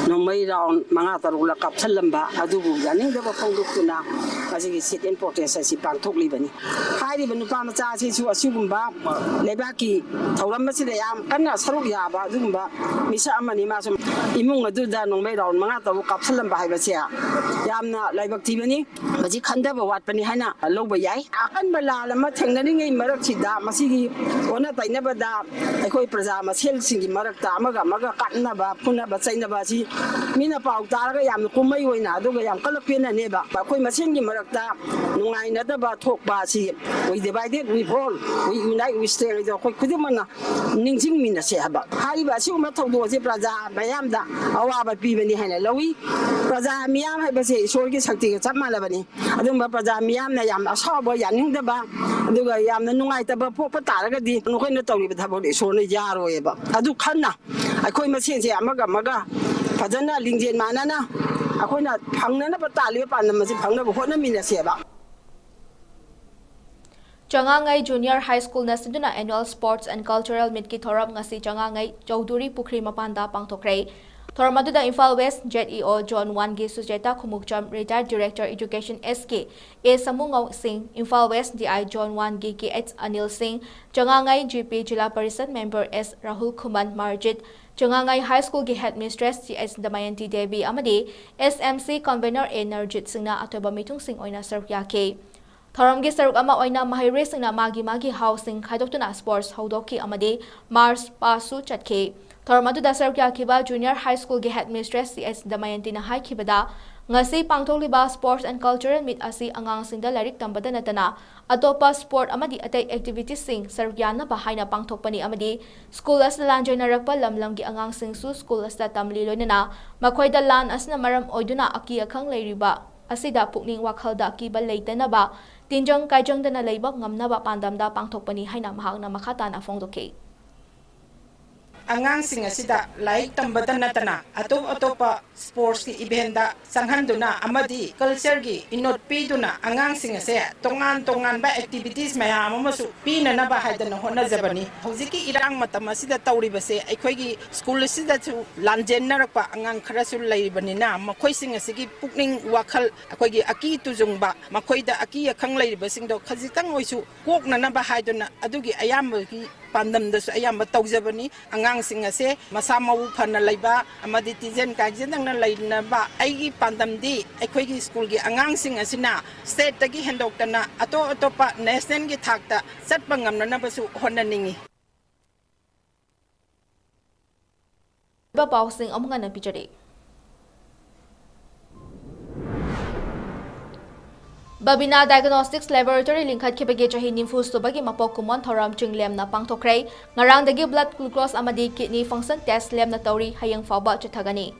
ꯅꯣꯡꯃꯩ round ꯃꯉꯥ ꯇꯔꯨꯛꯂ ꯀꯥꯞꯁꯤꯜꯂꯝꯕ ꯑꯗꯨꯕꯨ ꯌꯥꯅꯤꯡꯗꯕ ꯐꯣꯡꯗꯣꯛꯇꯨꯅ ꯉꯁꯤꯒꯤ sit-in protest ꯑꯁꯤ ꯄꯥꯡꯊꯣꯛꯂꯤꯕꯅꯤ꯫ ꯍꯥꯏꯔꯤꯕ ꯅꯨꯄꯥ ꯃꯆꯥ ꯑꯁꯤꯁꯨ ꯑꯁꯤꯒꯨꯝꯕ ꯂꯩꯕꯥꯛꯀꯤ ꯊꯧꯔꯝ ꯑꯁꯤꯗ ꯌꯥꯝ ꯀꯟꯅ ꯁꯔꯨꯛ ꯌꯥꯕ ꯑꯗꯨꯒꯨꯝꯕ ꯃꯤꯁꯛ ꯑꯃꯅꯤ꯫ ꯃꯥꯁꯨ ꯏꯃꯨꯡ ꯑꯗꯨꯗ ꯅꯣꯡꯃꯩ round ꯃꯉꯥ ꯇꯔꯨꯛ ꯀꯥꯞꯁꯤꯜꯂꯝꯕ ꯍꯥꯏꯕꯁꯦ ꯌꯥꯝꯅ ꯂꯥꯏꯕꯛ ꯊꯤꯕꯅꯤ꯫ ꯃꯁꯤ ꯈꯟꯊꯕ ꯋꯥꯠꯄꯅꯤ ꯍꯥꯏꯅ ꯂꯧꯕ ꯌꯥꯏ꯫ ꯑꯀꯟꯕ ꯂꯥꯟ ꯑꯃ ꯊꯦꯡꯅꯔꯤꯉꯩ ꯃꯔꯛꯁꯤꯗ ꯃꯁꯤꯒꯤ ꯑꯣꯟꯅ ꯇꯩꯅꯕꯗ ꯑꯩꯈꯣꯏ ꯄ꯭ꯔꯖꯥ ꯃꯁꯦꯜꯁꯤꯡꯒꯤ ꯃꯔꯛꯇ ꯑꯃꯒ ꯑꯃꯒ ꯀꯥꯞꯅꯕ, ꯐꯨꯅꯕ ꯆꯩꯅꯕ ꯑꯁꯤ ꯃꯤꯅ ꯄꯥꯎ ꯇꯥꯔꯒ ꯌꯥꯝꯅ ꯀꯨꯝꯍꯩ ꯑꯣꯏꯅ ꯑꯗꯨꯒ ꯌꯥꯝ ꯀꯜꯂꯛ ꯄꯦꯟꯅꯅꯦꯕ꯫ ꯑꯩꯈꯣꯏ ꯃꯁꯦꯟꯒꯤ ꯃꯔꯛꯇ ꯅꯨꯡꯉꯥꯏꯅꯗꯕ ꯊꯣꯛꯄ ꯑꯁꯤ, "We divided, we fall, we unite, we stand" ꯍꯥꯏꯗꯣ ꯑꯩꯈꯣꯏ ꯈꯨꯗꯤꯡꯃꯛꯅ ꯅꯤꯡꯁꯤꯡꯃꯤꯟꯅꯁꯦ ꯍꯥꯏꯕ꯫ ꯍꯥꯏꯔꯤꯕ ꯑꯁꯤꯒꯨꯝꯕ ꯊꯧꯗꯣꯛ ꯑꯁꯤ ꯄ꯭ꯔꯖꯥ ꯃꯌꯥꯝꯗ ꯑꯋꯥꯕ ꯄꯤꯕꯅꯤ ꯍꯥꯏꯅ ꯂꯧꯏ꯫ ꯄ꯭ꯔꯖꯥ ꯃꯤꯌꯥꯝ ꯍꯥꯏꯕꯁꯦ ꯏꯁꯣꯔꯒꯤ ꯁꯛꯇꯤꯒ ꯆꯞ ꯃꯥꯟꯅꯕꯅꯤ꯫ ꯑꯗꯨꯒꯨꯝꯕ ꯄ꯭ꯔꯖꯥ ꯃꯤꯌꯥꯝꯅ ꯌꯥꯝꯅ ꯑꯁꯥꯎꯕ, ꯌꯥꯅꯤꯡꯗꯕ, ꯑꯗꯨꯒ ꯌꯥꯝꯅ ꯅꯨꯡꯉꯥꯏꯇꯕ ꯄꯣꯛꯄ ꯇꯥꯔꯒꯗꯤ ꯅꯈꯣꯏꯅ ꯇꯧꯔꯤꯕ ꯊꯕꯛꯇꯣ ꯏꯁꯣꯔꯅ ꯌꯥꯔꯣꯏꯑꯕ꯫ ꯑꯗꯨ ꯈꯟꯅ ꯑꯩꯈꯣꯏ ꯃꯁꯦꯟꯁꯦ ꯑꯃꯒ ꯑꯃꯒ ꯐꯖꯅ ꯂꯤꯡꯖꯦꯜ ꯃꯥꯟꯅꯅ ꯑꯩꯈꯣꯏꯅ ꯐꯪꯅꯅꯕ ꯇꯥꯜꯂꯤꯕ ꯄꯥꯟꯗꯝ ꯑꯁꯤ ꯐꯪꯅꯕ ꯍꯣꯠꯅꯃꯤꯟꯅꯁꯦꯕ꯫ ꯆꯉꯥꯡꯉꯩ Junior High Schoolꯅ ꯁꯤꯟꯗꯨꯅ Annual Sports and Cultural Meetꯀꯤ ꯊꯧꯔꯝ ꯉꯁꯤ ꯆꯉꯥꯡꯉꯩ ꯆꯧꯗꯨꯔꯤ ꯄꯨꯈ꯭ꯔꯤ ꯃꯄꯥꯟꯗ ꯄꯥꯡꯊꯣꯛꯈ꯭ꯔꯦ꯫ ꯊꯧꯔꯝ ꯑꯗꯨꯗ Imphal West Z E O Zone Oneꯒꯤ ꯁꯨꯖꯦꯇꯥ Khumukcham, Retired Director Education S K A ꯁꯃꯨꯉꯧ ꯁꯤꯡ, Imphal West D I Zone Oneꯒꯤ K H Anil ꯁꯤꯡ, ꯆꯉꯥꯡꯉꯩ G P ꯖꯤꯂꯥ ꯄꯔꯤꯁꯠ member S ꯔꯥꯍꯨꯜ ꯈꯨꯃꯟ Marjit, ꯆꯉꯥꯡꯉꯩ High Schoolꯒꯤ Headmistress G H ꯗꯃꯌꯟꯇꯤ Devi ꯑꯃꯗꯤ S M C Convener A ꯅꯔꯖꯤꯠ ꯁꯤꯡꯅ ꯑꯇꯣꯞꯄ ꯃꯤꯊꯨꯡꯁꯤꯡ ꯑꯣꯏꯅ ꯁꯔꯨꯛ ꯌꯥꯈꯤ꯫ ꯊꯧꯔꯝꯒꯤ ꯁꯔꯨꯛ ꯑꯃ ꯑꯣꯏꯅ ꯃꯍꯩꯔꯣꯏꯁꯤꯡꯅ ꯃꯥꯒꯤ ꯃꯥꯒꯤ ꯍꯥꯎꯁꯁꯤꯡ ꯈꯥꯏꯗꯣꯛꯇꯨꯅ sports ꯍꯧꯗꯣꯛꯈꯤ ꯑꯃꯗꯤ march pastꯁꯨ ꯆꯠꯈꯤ꯫ ꯊꯧꯔꯝ ꯑꯗꯨꯗ ꯁꯔꯨꯛ ꯌꯥꯈꯤꯕ Junior High Schoolꯒꯤ Headmistress C H ꯗꯃꯌꯟꯇꯤꯅ ꯍꯥꯏꯈꯤꯕꯗ, ꯉꯁꯤ ꯄꯥꯡꯊꯣꯛꯂꯤꯕ Sports and Cultural Meet ꯑꯁꯤ ꯑꯉꯥꯡꯁꯤꯡꯗ ꯂꯥꯏꯔꯤꯛ ꯇꯝꯕꯗ ꯅꯠꯇꯅ ꯑꯇꯣꯞꯄ sport ꯑꯃꯗꯤ ꯑꯇꯩ activitiesꯁꯤꯡ ꯁꯔꯨꯛ ꯌꯥꯅꯕ ꯍꯥꯏꯅ ꯄꯥꯡꯊꯣꯛꯄꯅꯤ ꯑꯃꯗꯤ school ꯑꯁꯤꯗ ꯂꯥꯟꯖꯦꯟꯅꯔꯛꯄ ꯂꯝ ꯂꯝꯒꯤ ꯑꯉꯥꯡꯁꯤꯡꯁꯨ school ꯑꯁꯤꯗ ꯇꯝꯂꯤ, ꯂꯣꯏꯅꯅ ꯃꯈꯣꯏꯗ ꯂꯥꯟ ꯑꯁꯤꯅ ꯃꯔꯝ ꯑꯣꯏꯗꯨꯅ ꯑꯀꯤ ꯑꯈꯪ ꯂꯩꯔꯤꯕ ꯑꯁꯤꯗ ꯄꯨꯛꯅꯤꯡ ꯋꯥꯈꯜꯗ ꯑꯀꯤꯕ ꯂꯩꯇꯅꯕ, ꯇꯤꯟꯖꯪ ꯀꯥꯏꯖꯪꯗꯅ ꯂꯩꯕ ꯉꯝꯅꯕ ꯄꯥꯟꯗꯝꯗ ꯄꯥꯡꯊꯣꯛꯄꯅꯤ ꯍꯥꯏꯅ ꯃꯍꯥꯛꯅ ꯃꯈꯥ ꯇꯥꯅ ꯐꯣꯡꯗꯣꯛꯈꯤ꯫ ꯑꯉꯥꯡꯁꯤꯡ ꯑꯁꯤꯗ ꯂꯥꯏꯔꯤꯛ ꯇꯝꯕꯇ ꯅꯠꯇꯅ ꯑꯇꯣꯞ ꯑꯇꯣꯞꯄ sportsꯀꯤ eventꯇ ꯆꯪꯍꯟꯗꯨꯅ ꯑꯃꯗꯤ cultureꯒꯤ ꯏꯅꯣꯠ ꯄꯤꯗꯨꯅ ꯑꯉꯥꯡꯁꯤꯡ ꯑꯁꯦ ꯇꯣꯉꯥꯟ ꯇꯣꯉꯥꯟꯕ activities ꯃꯌꯥꯝ ꯑꯃꯁꯨ ꯄꯤꯅꯅꯕ ꯍꯥꯏꯗꯅ ꯍꯣꯠꯅꯖꯕꯅꯤ꯫ ꯍꯧꯖꯤꯛꯀꯤ ꯏꯔꯥꯡ ꯃꯇꯝ ꯑꯁꯤꯗ ꯇꯧꯔꯤꯕꯁꯦ ꯑꯩꯈꯣꯏꯒꯤ school ꯑꯁꯤꯗꯁꯨ ꯂꯥꯟꯖꯦꯟꯅꯔꯛꯄ ꯑꯉꯥꯡ ꯈꯔꯁꯨ ꯂꯩꯔꯤꯕꯅꯤꯅ ꯃꯈꯣꯏꯁꯤꯡ ꯑꯁꯤꯒꯤ ꯄꯨꯛꯅꯤꯡ ꯋꯥꯈꯜ ꯑꯩꯈꯣꯏꯒꯤ ꯑꯀꯤ ꯇꯨꯖꯨꯡꯕ, ꯃꯈꯣꯏꯗ ꯑꯀꯤ ꯑꯈꯪ ꯂꯩꯔꯤꯕꯁꯤꯡꯗꯣ ꯈꯖꯤꯛꯇꯪ ꯑꯣꯏꯁꯨ ꯀꯣꯛꯅꯅꯕ ꯍꯥꯏꯗꯨꯅ ꯑꯗꯨꯒꯤ ꯑꯌꯥꯝꯕꯒꯤ ꯄꯥꯟꯗꯝꯗꯁꯨ ꯑꯌꯥꯝꯕ ꯇꯧꯖꯕꯅꯤ꯫ ꯑꯉꯥꯡꯁꯤꯡ ꯑꯁꯦ ꯃꯁꯥ ꯃꯎ ꯐꯅ ꯂꯩꯕ ꯑꯃꯗꯤ ꯇꯤꯟꯖꯟ ꯀꯥꯏꯖꯗꯅ ꯂꯩꯅꯕ ꯑꯩꯒꯤ ꯄꯥꯟꯗꯝꯗꯤ ꯑꯩꯈꯣꯏꯒꯤ schoolꯒꯤ ꯑꯉꯥꯡꯁꯤꯡ ꯑꯁꯤꯅ stateꯇꯒꯤ ꯍꯦꯟꯗꯣꯛꯇꯅ ꯑꯇꯣꯞ ꯑꯇꯣꯞꯄ nationalꯒꯤ ꯊꯥꯛꯇ ꯆꯠꯄ ꯉꯝꯅꯅꯕꯁꯨ ꯍꯣꯠꯅꯅꯤꯡꯏ꯫ ꯑꯣꯏꯕ ꯄꯥꯎꯁꯤꯡ ꯑꯃꯨꯛ ꯍꯟꯅ ꯄꯤꯖꯔꯤ꯫ ꯕꯕꯤꯅꯥ Diagnostics Laboratory ꯂꯤꯡꯈꯠꯈꯤꯕꯒꯤ ꯆꯍꯤ ꯅꯤꯐꯨ ꯁꯨꯕꯒꯤ ꯃꯄꯣꯛ ꯀꯨꯝꯑꯣꯟ ꯊꯧꯔꯝ ꯆꯤꯡ ꯂꯦꯝꯅ ꯄꯥꯡꯊꯣꯛꯈ꯭ꯔꯦ꯫ ꯉꯔꯥꯡꯗꯒꯤ blood glucose ꯑꯃꯗꯤ kidney function test ꯂꯦꯝꯅ ꯇꯧꯔꯤ, ꯍꯌꯦꯡ ꯐꯥꯎꯕ ꯆꯠꯊꯒꯅꯤ꯫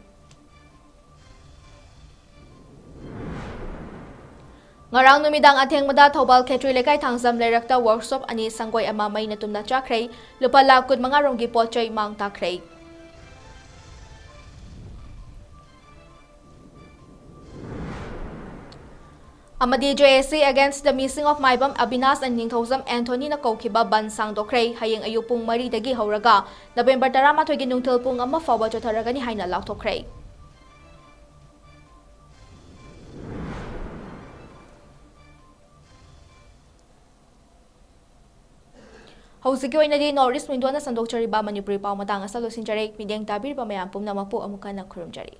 ꯉꯔꯥꯡ ꯅꯨꯃꯤꯗꯥꯡ ꯑꯊꯦꯡꯕꯗ ꯊꯧꯕꯥꯜ ꯈꯦꯇ꯭ꯔꯤ ꯂꯩꯀꯥꯏ ꯊꯥꯡꯖꯝ ꯂꯩꯔꯛꯇ workshop ꯑꯅꯤ ꯁꯪꯒꯣꯏ ꯑꯃ ꯃꯩꯅ ꯇꯨꯝꯅ ꯆꯥꯛꯈ꯭ꯔꯦ꯫ ꯂꯨꯄꯥ ꯂꯥꯈ ꯀꯨꯟꯃꯉꯥ ꯔꯣꯝꯒꯤ ꯄꯣꯠ ꯆꯩ ꯃꯥꯡ ꯇꯥꯛꯈ꯭ꯔꯦ꯫ ꯑꯃꯗꯤ J A C against the missing of Maibam Abinash and ꯅꯤꯡꯊꯧꯖꯝ ꯑꯦꯟꯊꯣꯅꯤꯅ ꯀꯧꯈꯤꯕ ꯕꯟ ꯁꯥꯡꯗꯣꯛꯈ꯭ꯔꯦ꯫ ꯍꯌꯦꯡ ꯑꯌꯨꯛ ꯄꯨꯡ ꯃꯔꯤꯗꯒꯤ ꯍꯧꯔꯒ ꯅꯕꯦꯝꯕꯔ ꯇꯔꯥꯃꯥꯊꯣꯏꯒꯤ ꯅꯨꯡꯊꯤꯜ ꯄꯨꯡ ꯑꯃ ꯐꯥꯎꯕ ꯆꯠꯊꯔꯒꯅꯤ ꯍꯥꯏꯅ ꯂꯥꯎꯊꯣꯛꯈ꯭ꯔꯦ꯫ ꯍꯧꯖꯤꯛꯀꯤ ꯑꯣꯏꯅꯗꯤ North East Window ꯅ ꯁꯟꯗꯣꯛꯆꯔꯤꯕ ꯃꯅꯤꯄꯨꯔꯤ ꯄꯥꯎ ꯃꯇꯥꯡ ꯑꯁꯤꯗ ꯂꯣꯏꯁꯤꯟꯖꯔꯦ꯫ ꯃꯤꯠꯌꯦꯡ ꯇꯥꯕꯤꯔꯤꯕ ꯃꯌꯥꯝ ꯄꯨꯝꯅꯃꯛꯄꯨ ꯑꯃꯨꯛ ꯍꯟꯅ ꯈꯨꯔꯨꯝꯖꯔꯤ꯫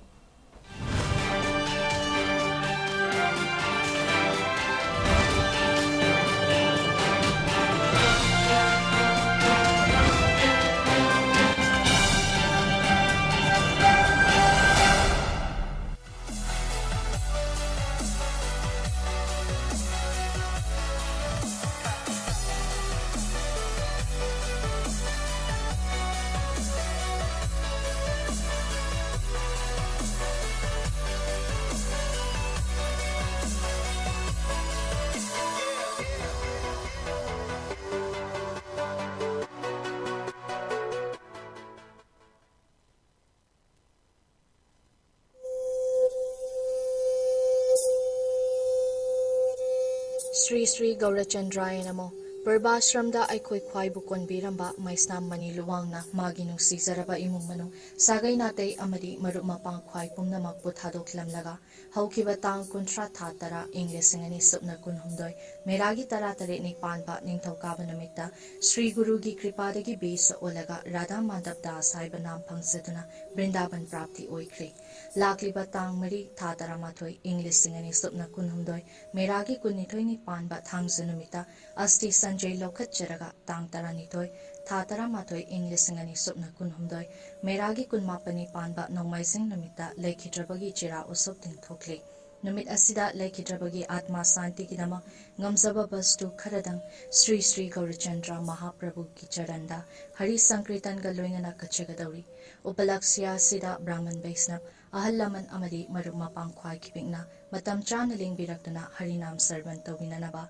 ꯁ꯭ꯔꯤ ꯁ꯭ꯔꯤ ꯒꯧꯔꯆꯟꯗ꯭ꯔꯥꯌ ꯅꯃꯣ꯫ ꯄꯨꯔꯕꯥꯁ꯭ꯔꯝꯗ ꯑꯩꯈꯣꯏ ꯈ꯭ꯋꯥꯏꯕꯨ ꯀꯣꯟꯕꯤꯔꯝꯕ ꯃꯩꯁꯅꯥꯝ ꯃꯅꯤ ꯂꯨꯋꯥꯡꯅ ꯃꯥꯒꯤ ꯅꯨꯡꯁꯤꯖꯔꯕ ꯏꯃꯨꯡ ꯃꯅꯨꯡ, ꯁꯥꯒꯩ ꯅꯥꯇꯩ ꯑꯃꯗꯤ ꯃꯔꯨꯞ ꯃꯄꯥꯡ ꯈ꯭ꯋꯥꯏ ꯄꯨꯝꯅꯃꯛꯄꯨ ꯊꯥꯗꯣꯛꯂꯝꯂꯒ, ꯍꯧꯈꯤꯕ ꯇꯥꯡ ꯀꯨꯟꯊ꯭ꯔꯥ ꯊꯥ ꯇꯔꯥ, ꯏꯪ ꯂꯤꯁꯤꯡ ꯑꯅꯤ ꯁꯨꯞꯅ ꯀꯨꯟꯍꯨꯝꯗꯣꯏ, ꯃꯦꯔꯥꯒꯤ ꯇꯔꯥꯇꯔꯦꯠꯅꯤ ꯄꯥꯟꯕ ꯅꯤꯡꯊꯧꯀꯥꯕ ꯅꯨꯃꯤꯠꯇ ꯁ꯭ꯔꯤ ꯒꯨꯔꯨꯒꯤ ꯀ꯭ꯔꯤꯄꯥꯗꯒꯤ ꯕꯦꯁ ꯑꯣꯜꯂꯒ ꯔꯥꯙꯥ ꯃꯥꯙꯕ ꯗꯥꯁ ꯍꯥꯏꯕ ꯅꯥꯝ ꯐꯪꯖꯗꯨꯅ ꯕ꯭ꯔꯤꯟꯗꯥꯕꯟ ꯄ꯭ꯔꯥꯞꯇꯤ ꯑꯣꯏꯈ꯭ꯔꯦ꯫ ꯂꯥꯛꯂꯤꯕ ꯇꯥꯡ ꯃꯔꯤ ꯊꯥ ꯇꯔꯥꯃꯥꯊꯣꯏ, ꯏꯪ ꯂꯤꯁꯤꯡ ꯑꯅꯤ ꯁꯨꯞꯅ ꯀꯨꯟꯍꯨꯝꯗꯣꯏ, ꯃꯦꯔꯥꯒꯤ ꯀꯨꯟꯅꯤꯊꯣꯏꯅꯤ ꯄꯥꯟꯕ ꯊꯥꯡꯖ ꯅꯨꯃꯤꯠꯇ ꯑꯁꯇꯤ ꯁꯟꯖꯩ ꯂꯧꯈꯠꯆꯔꯒ ꯇꯥꯡ ꯇꯔꯥꯅꯤꯊꯣꯏ ꯊꯥ ꯇꯔꯥꯃꯥꯊꯣꯏ, ꯏꯪ ꯂꯤꯁꯤꯡ ꯑꯅꯤ ꯁꯨꯞꯅ ꯀꯨꯟꯍꯨꯝꯗꯣꯏ, ꯃꯦꯔꯥꯒꯤ ꯀꯨꯟꯃꯥꯄꯟꯅꯤ ꯄꯥꯟꯕ ꯅꯣꯡꯃꯥꯏꯖꯤꯡ ꯅꯨꯃꯤꯠꯇ ꯂꯩꯈꯤꯗ꯭ꯔꯕꯒꯤ ꯆꯤꯔꯥ ꯎꯁꯣꯞ ꯇꯤꯟꯊꯣꯛꯂꯤ꯫ ꯅꯨꯃꯤꯠ ꯑꯁꯤꯗ ꯂꯩꯈꯤꯗ꯭ꯔꯕꯒꯤ ꯑꯥꯠꯃꯥ ꯁꯥꯟꯇꯤꯒꯤꯗꯃꯛ ꯉꯝꯖꯕ ꯕꯁꯇꯨ ꯈꯔꯗꯪ ꯁ꯭ꯔꯤ ꯁ꯭ꯔꯤ ꯒꯧꯔꯆꯟꯗ꯭ꯔ ꯃꯍꯥꯄ꯭ꯔꯚꯨꯒꯤ ꯆꯔꯟꯗ ꯍꯔꯤ ꯁꯪꯀ꯭ꯔꯤꯇꯟꯒ ꯂꯣꯏꯅꯅ ꯀꯠꯆꯒꯗꯧꯔꯤ꯫ ꯎꯄꯂꯛꯁ꯭ꯌ ꯑꯁꯤꯗ ꯕ꯭ꯔꯥꯍꯃꯟ ꯕꯩꯁꯅꯕ, ꯑꯍꯜ ꯂꯃꯟ ꯑꯃꯗꯤ ꯃꯔꯨꯞ ꯃꯄꯥꯡ ꯈ꯭ꯋꯥꯏ ꯈꯤꯄꯤꯛꯅ ꯃꯇꯝ ꯆꯥꯅ ꯂꯦꯡꯕꯤꯔꯛꯇꯨꯅ ꯍꯔꯤꯅꯥꯝ ꯁꯔꯕꯟ ꯇꯧꯕꯤꯅꯅꯕ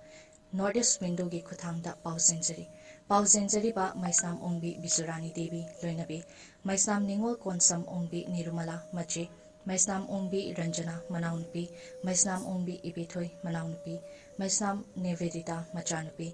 ꯅꯣꯔꯠ ꯏꯁ ꯋꯤꯟꯗꯣꯒꯤ ꯈꯨꯠꯊꯥꯡꯗ ꯄꯥꯎꯖꯦꯟꯖꯔꯤ꯫ ꯄꯥꯎꯖꯦꯟꯖꯔꯤꯕ ꯃꯩꯁꯅꯥꯝ ꯑꯣꯡꯕꯤ ꯕꯤꯖꯨꯔꯥꯅꯤ ꯗꯦꯕꯤ ꯂꯣꯏꯅꯕꯤ, ꯃꯩꯁꯅꯥꯝ ꯅꯤꯉꯣꯜ ꯀꯣꯟꯁꯝ ꯑꯣꯡꯕꯤ ꯅꯤꯔꯨꯃꯂꯥ ꯃꯆꯦ, ꯃꯩꯁꯅꯥꯝ ꯑꯣꯡꯕꯤ ꯔꯟꯖꯅꯥ ꯃꯅꯥꯎꯅꯨꯄꯤ, ꯃꯩꯁꯅꯥꯝ ꯑꯣꯡꯕꯤ ꯏꯕꯦꯊꯣꯏ ꯃꯅꯥꯎꯅꯨꯄꯤ, ꯃꯩꯁꯅꯥꯝ ꯅꯦꯕꯦꯗꯤꯇꯥ ꯃꯆꯥꯅꯨꯄꯤ,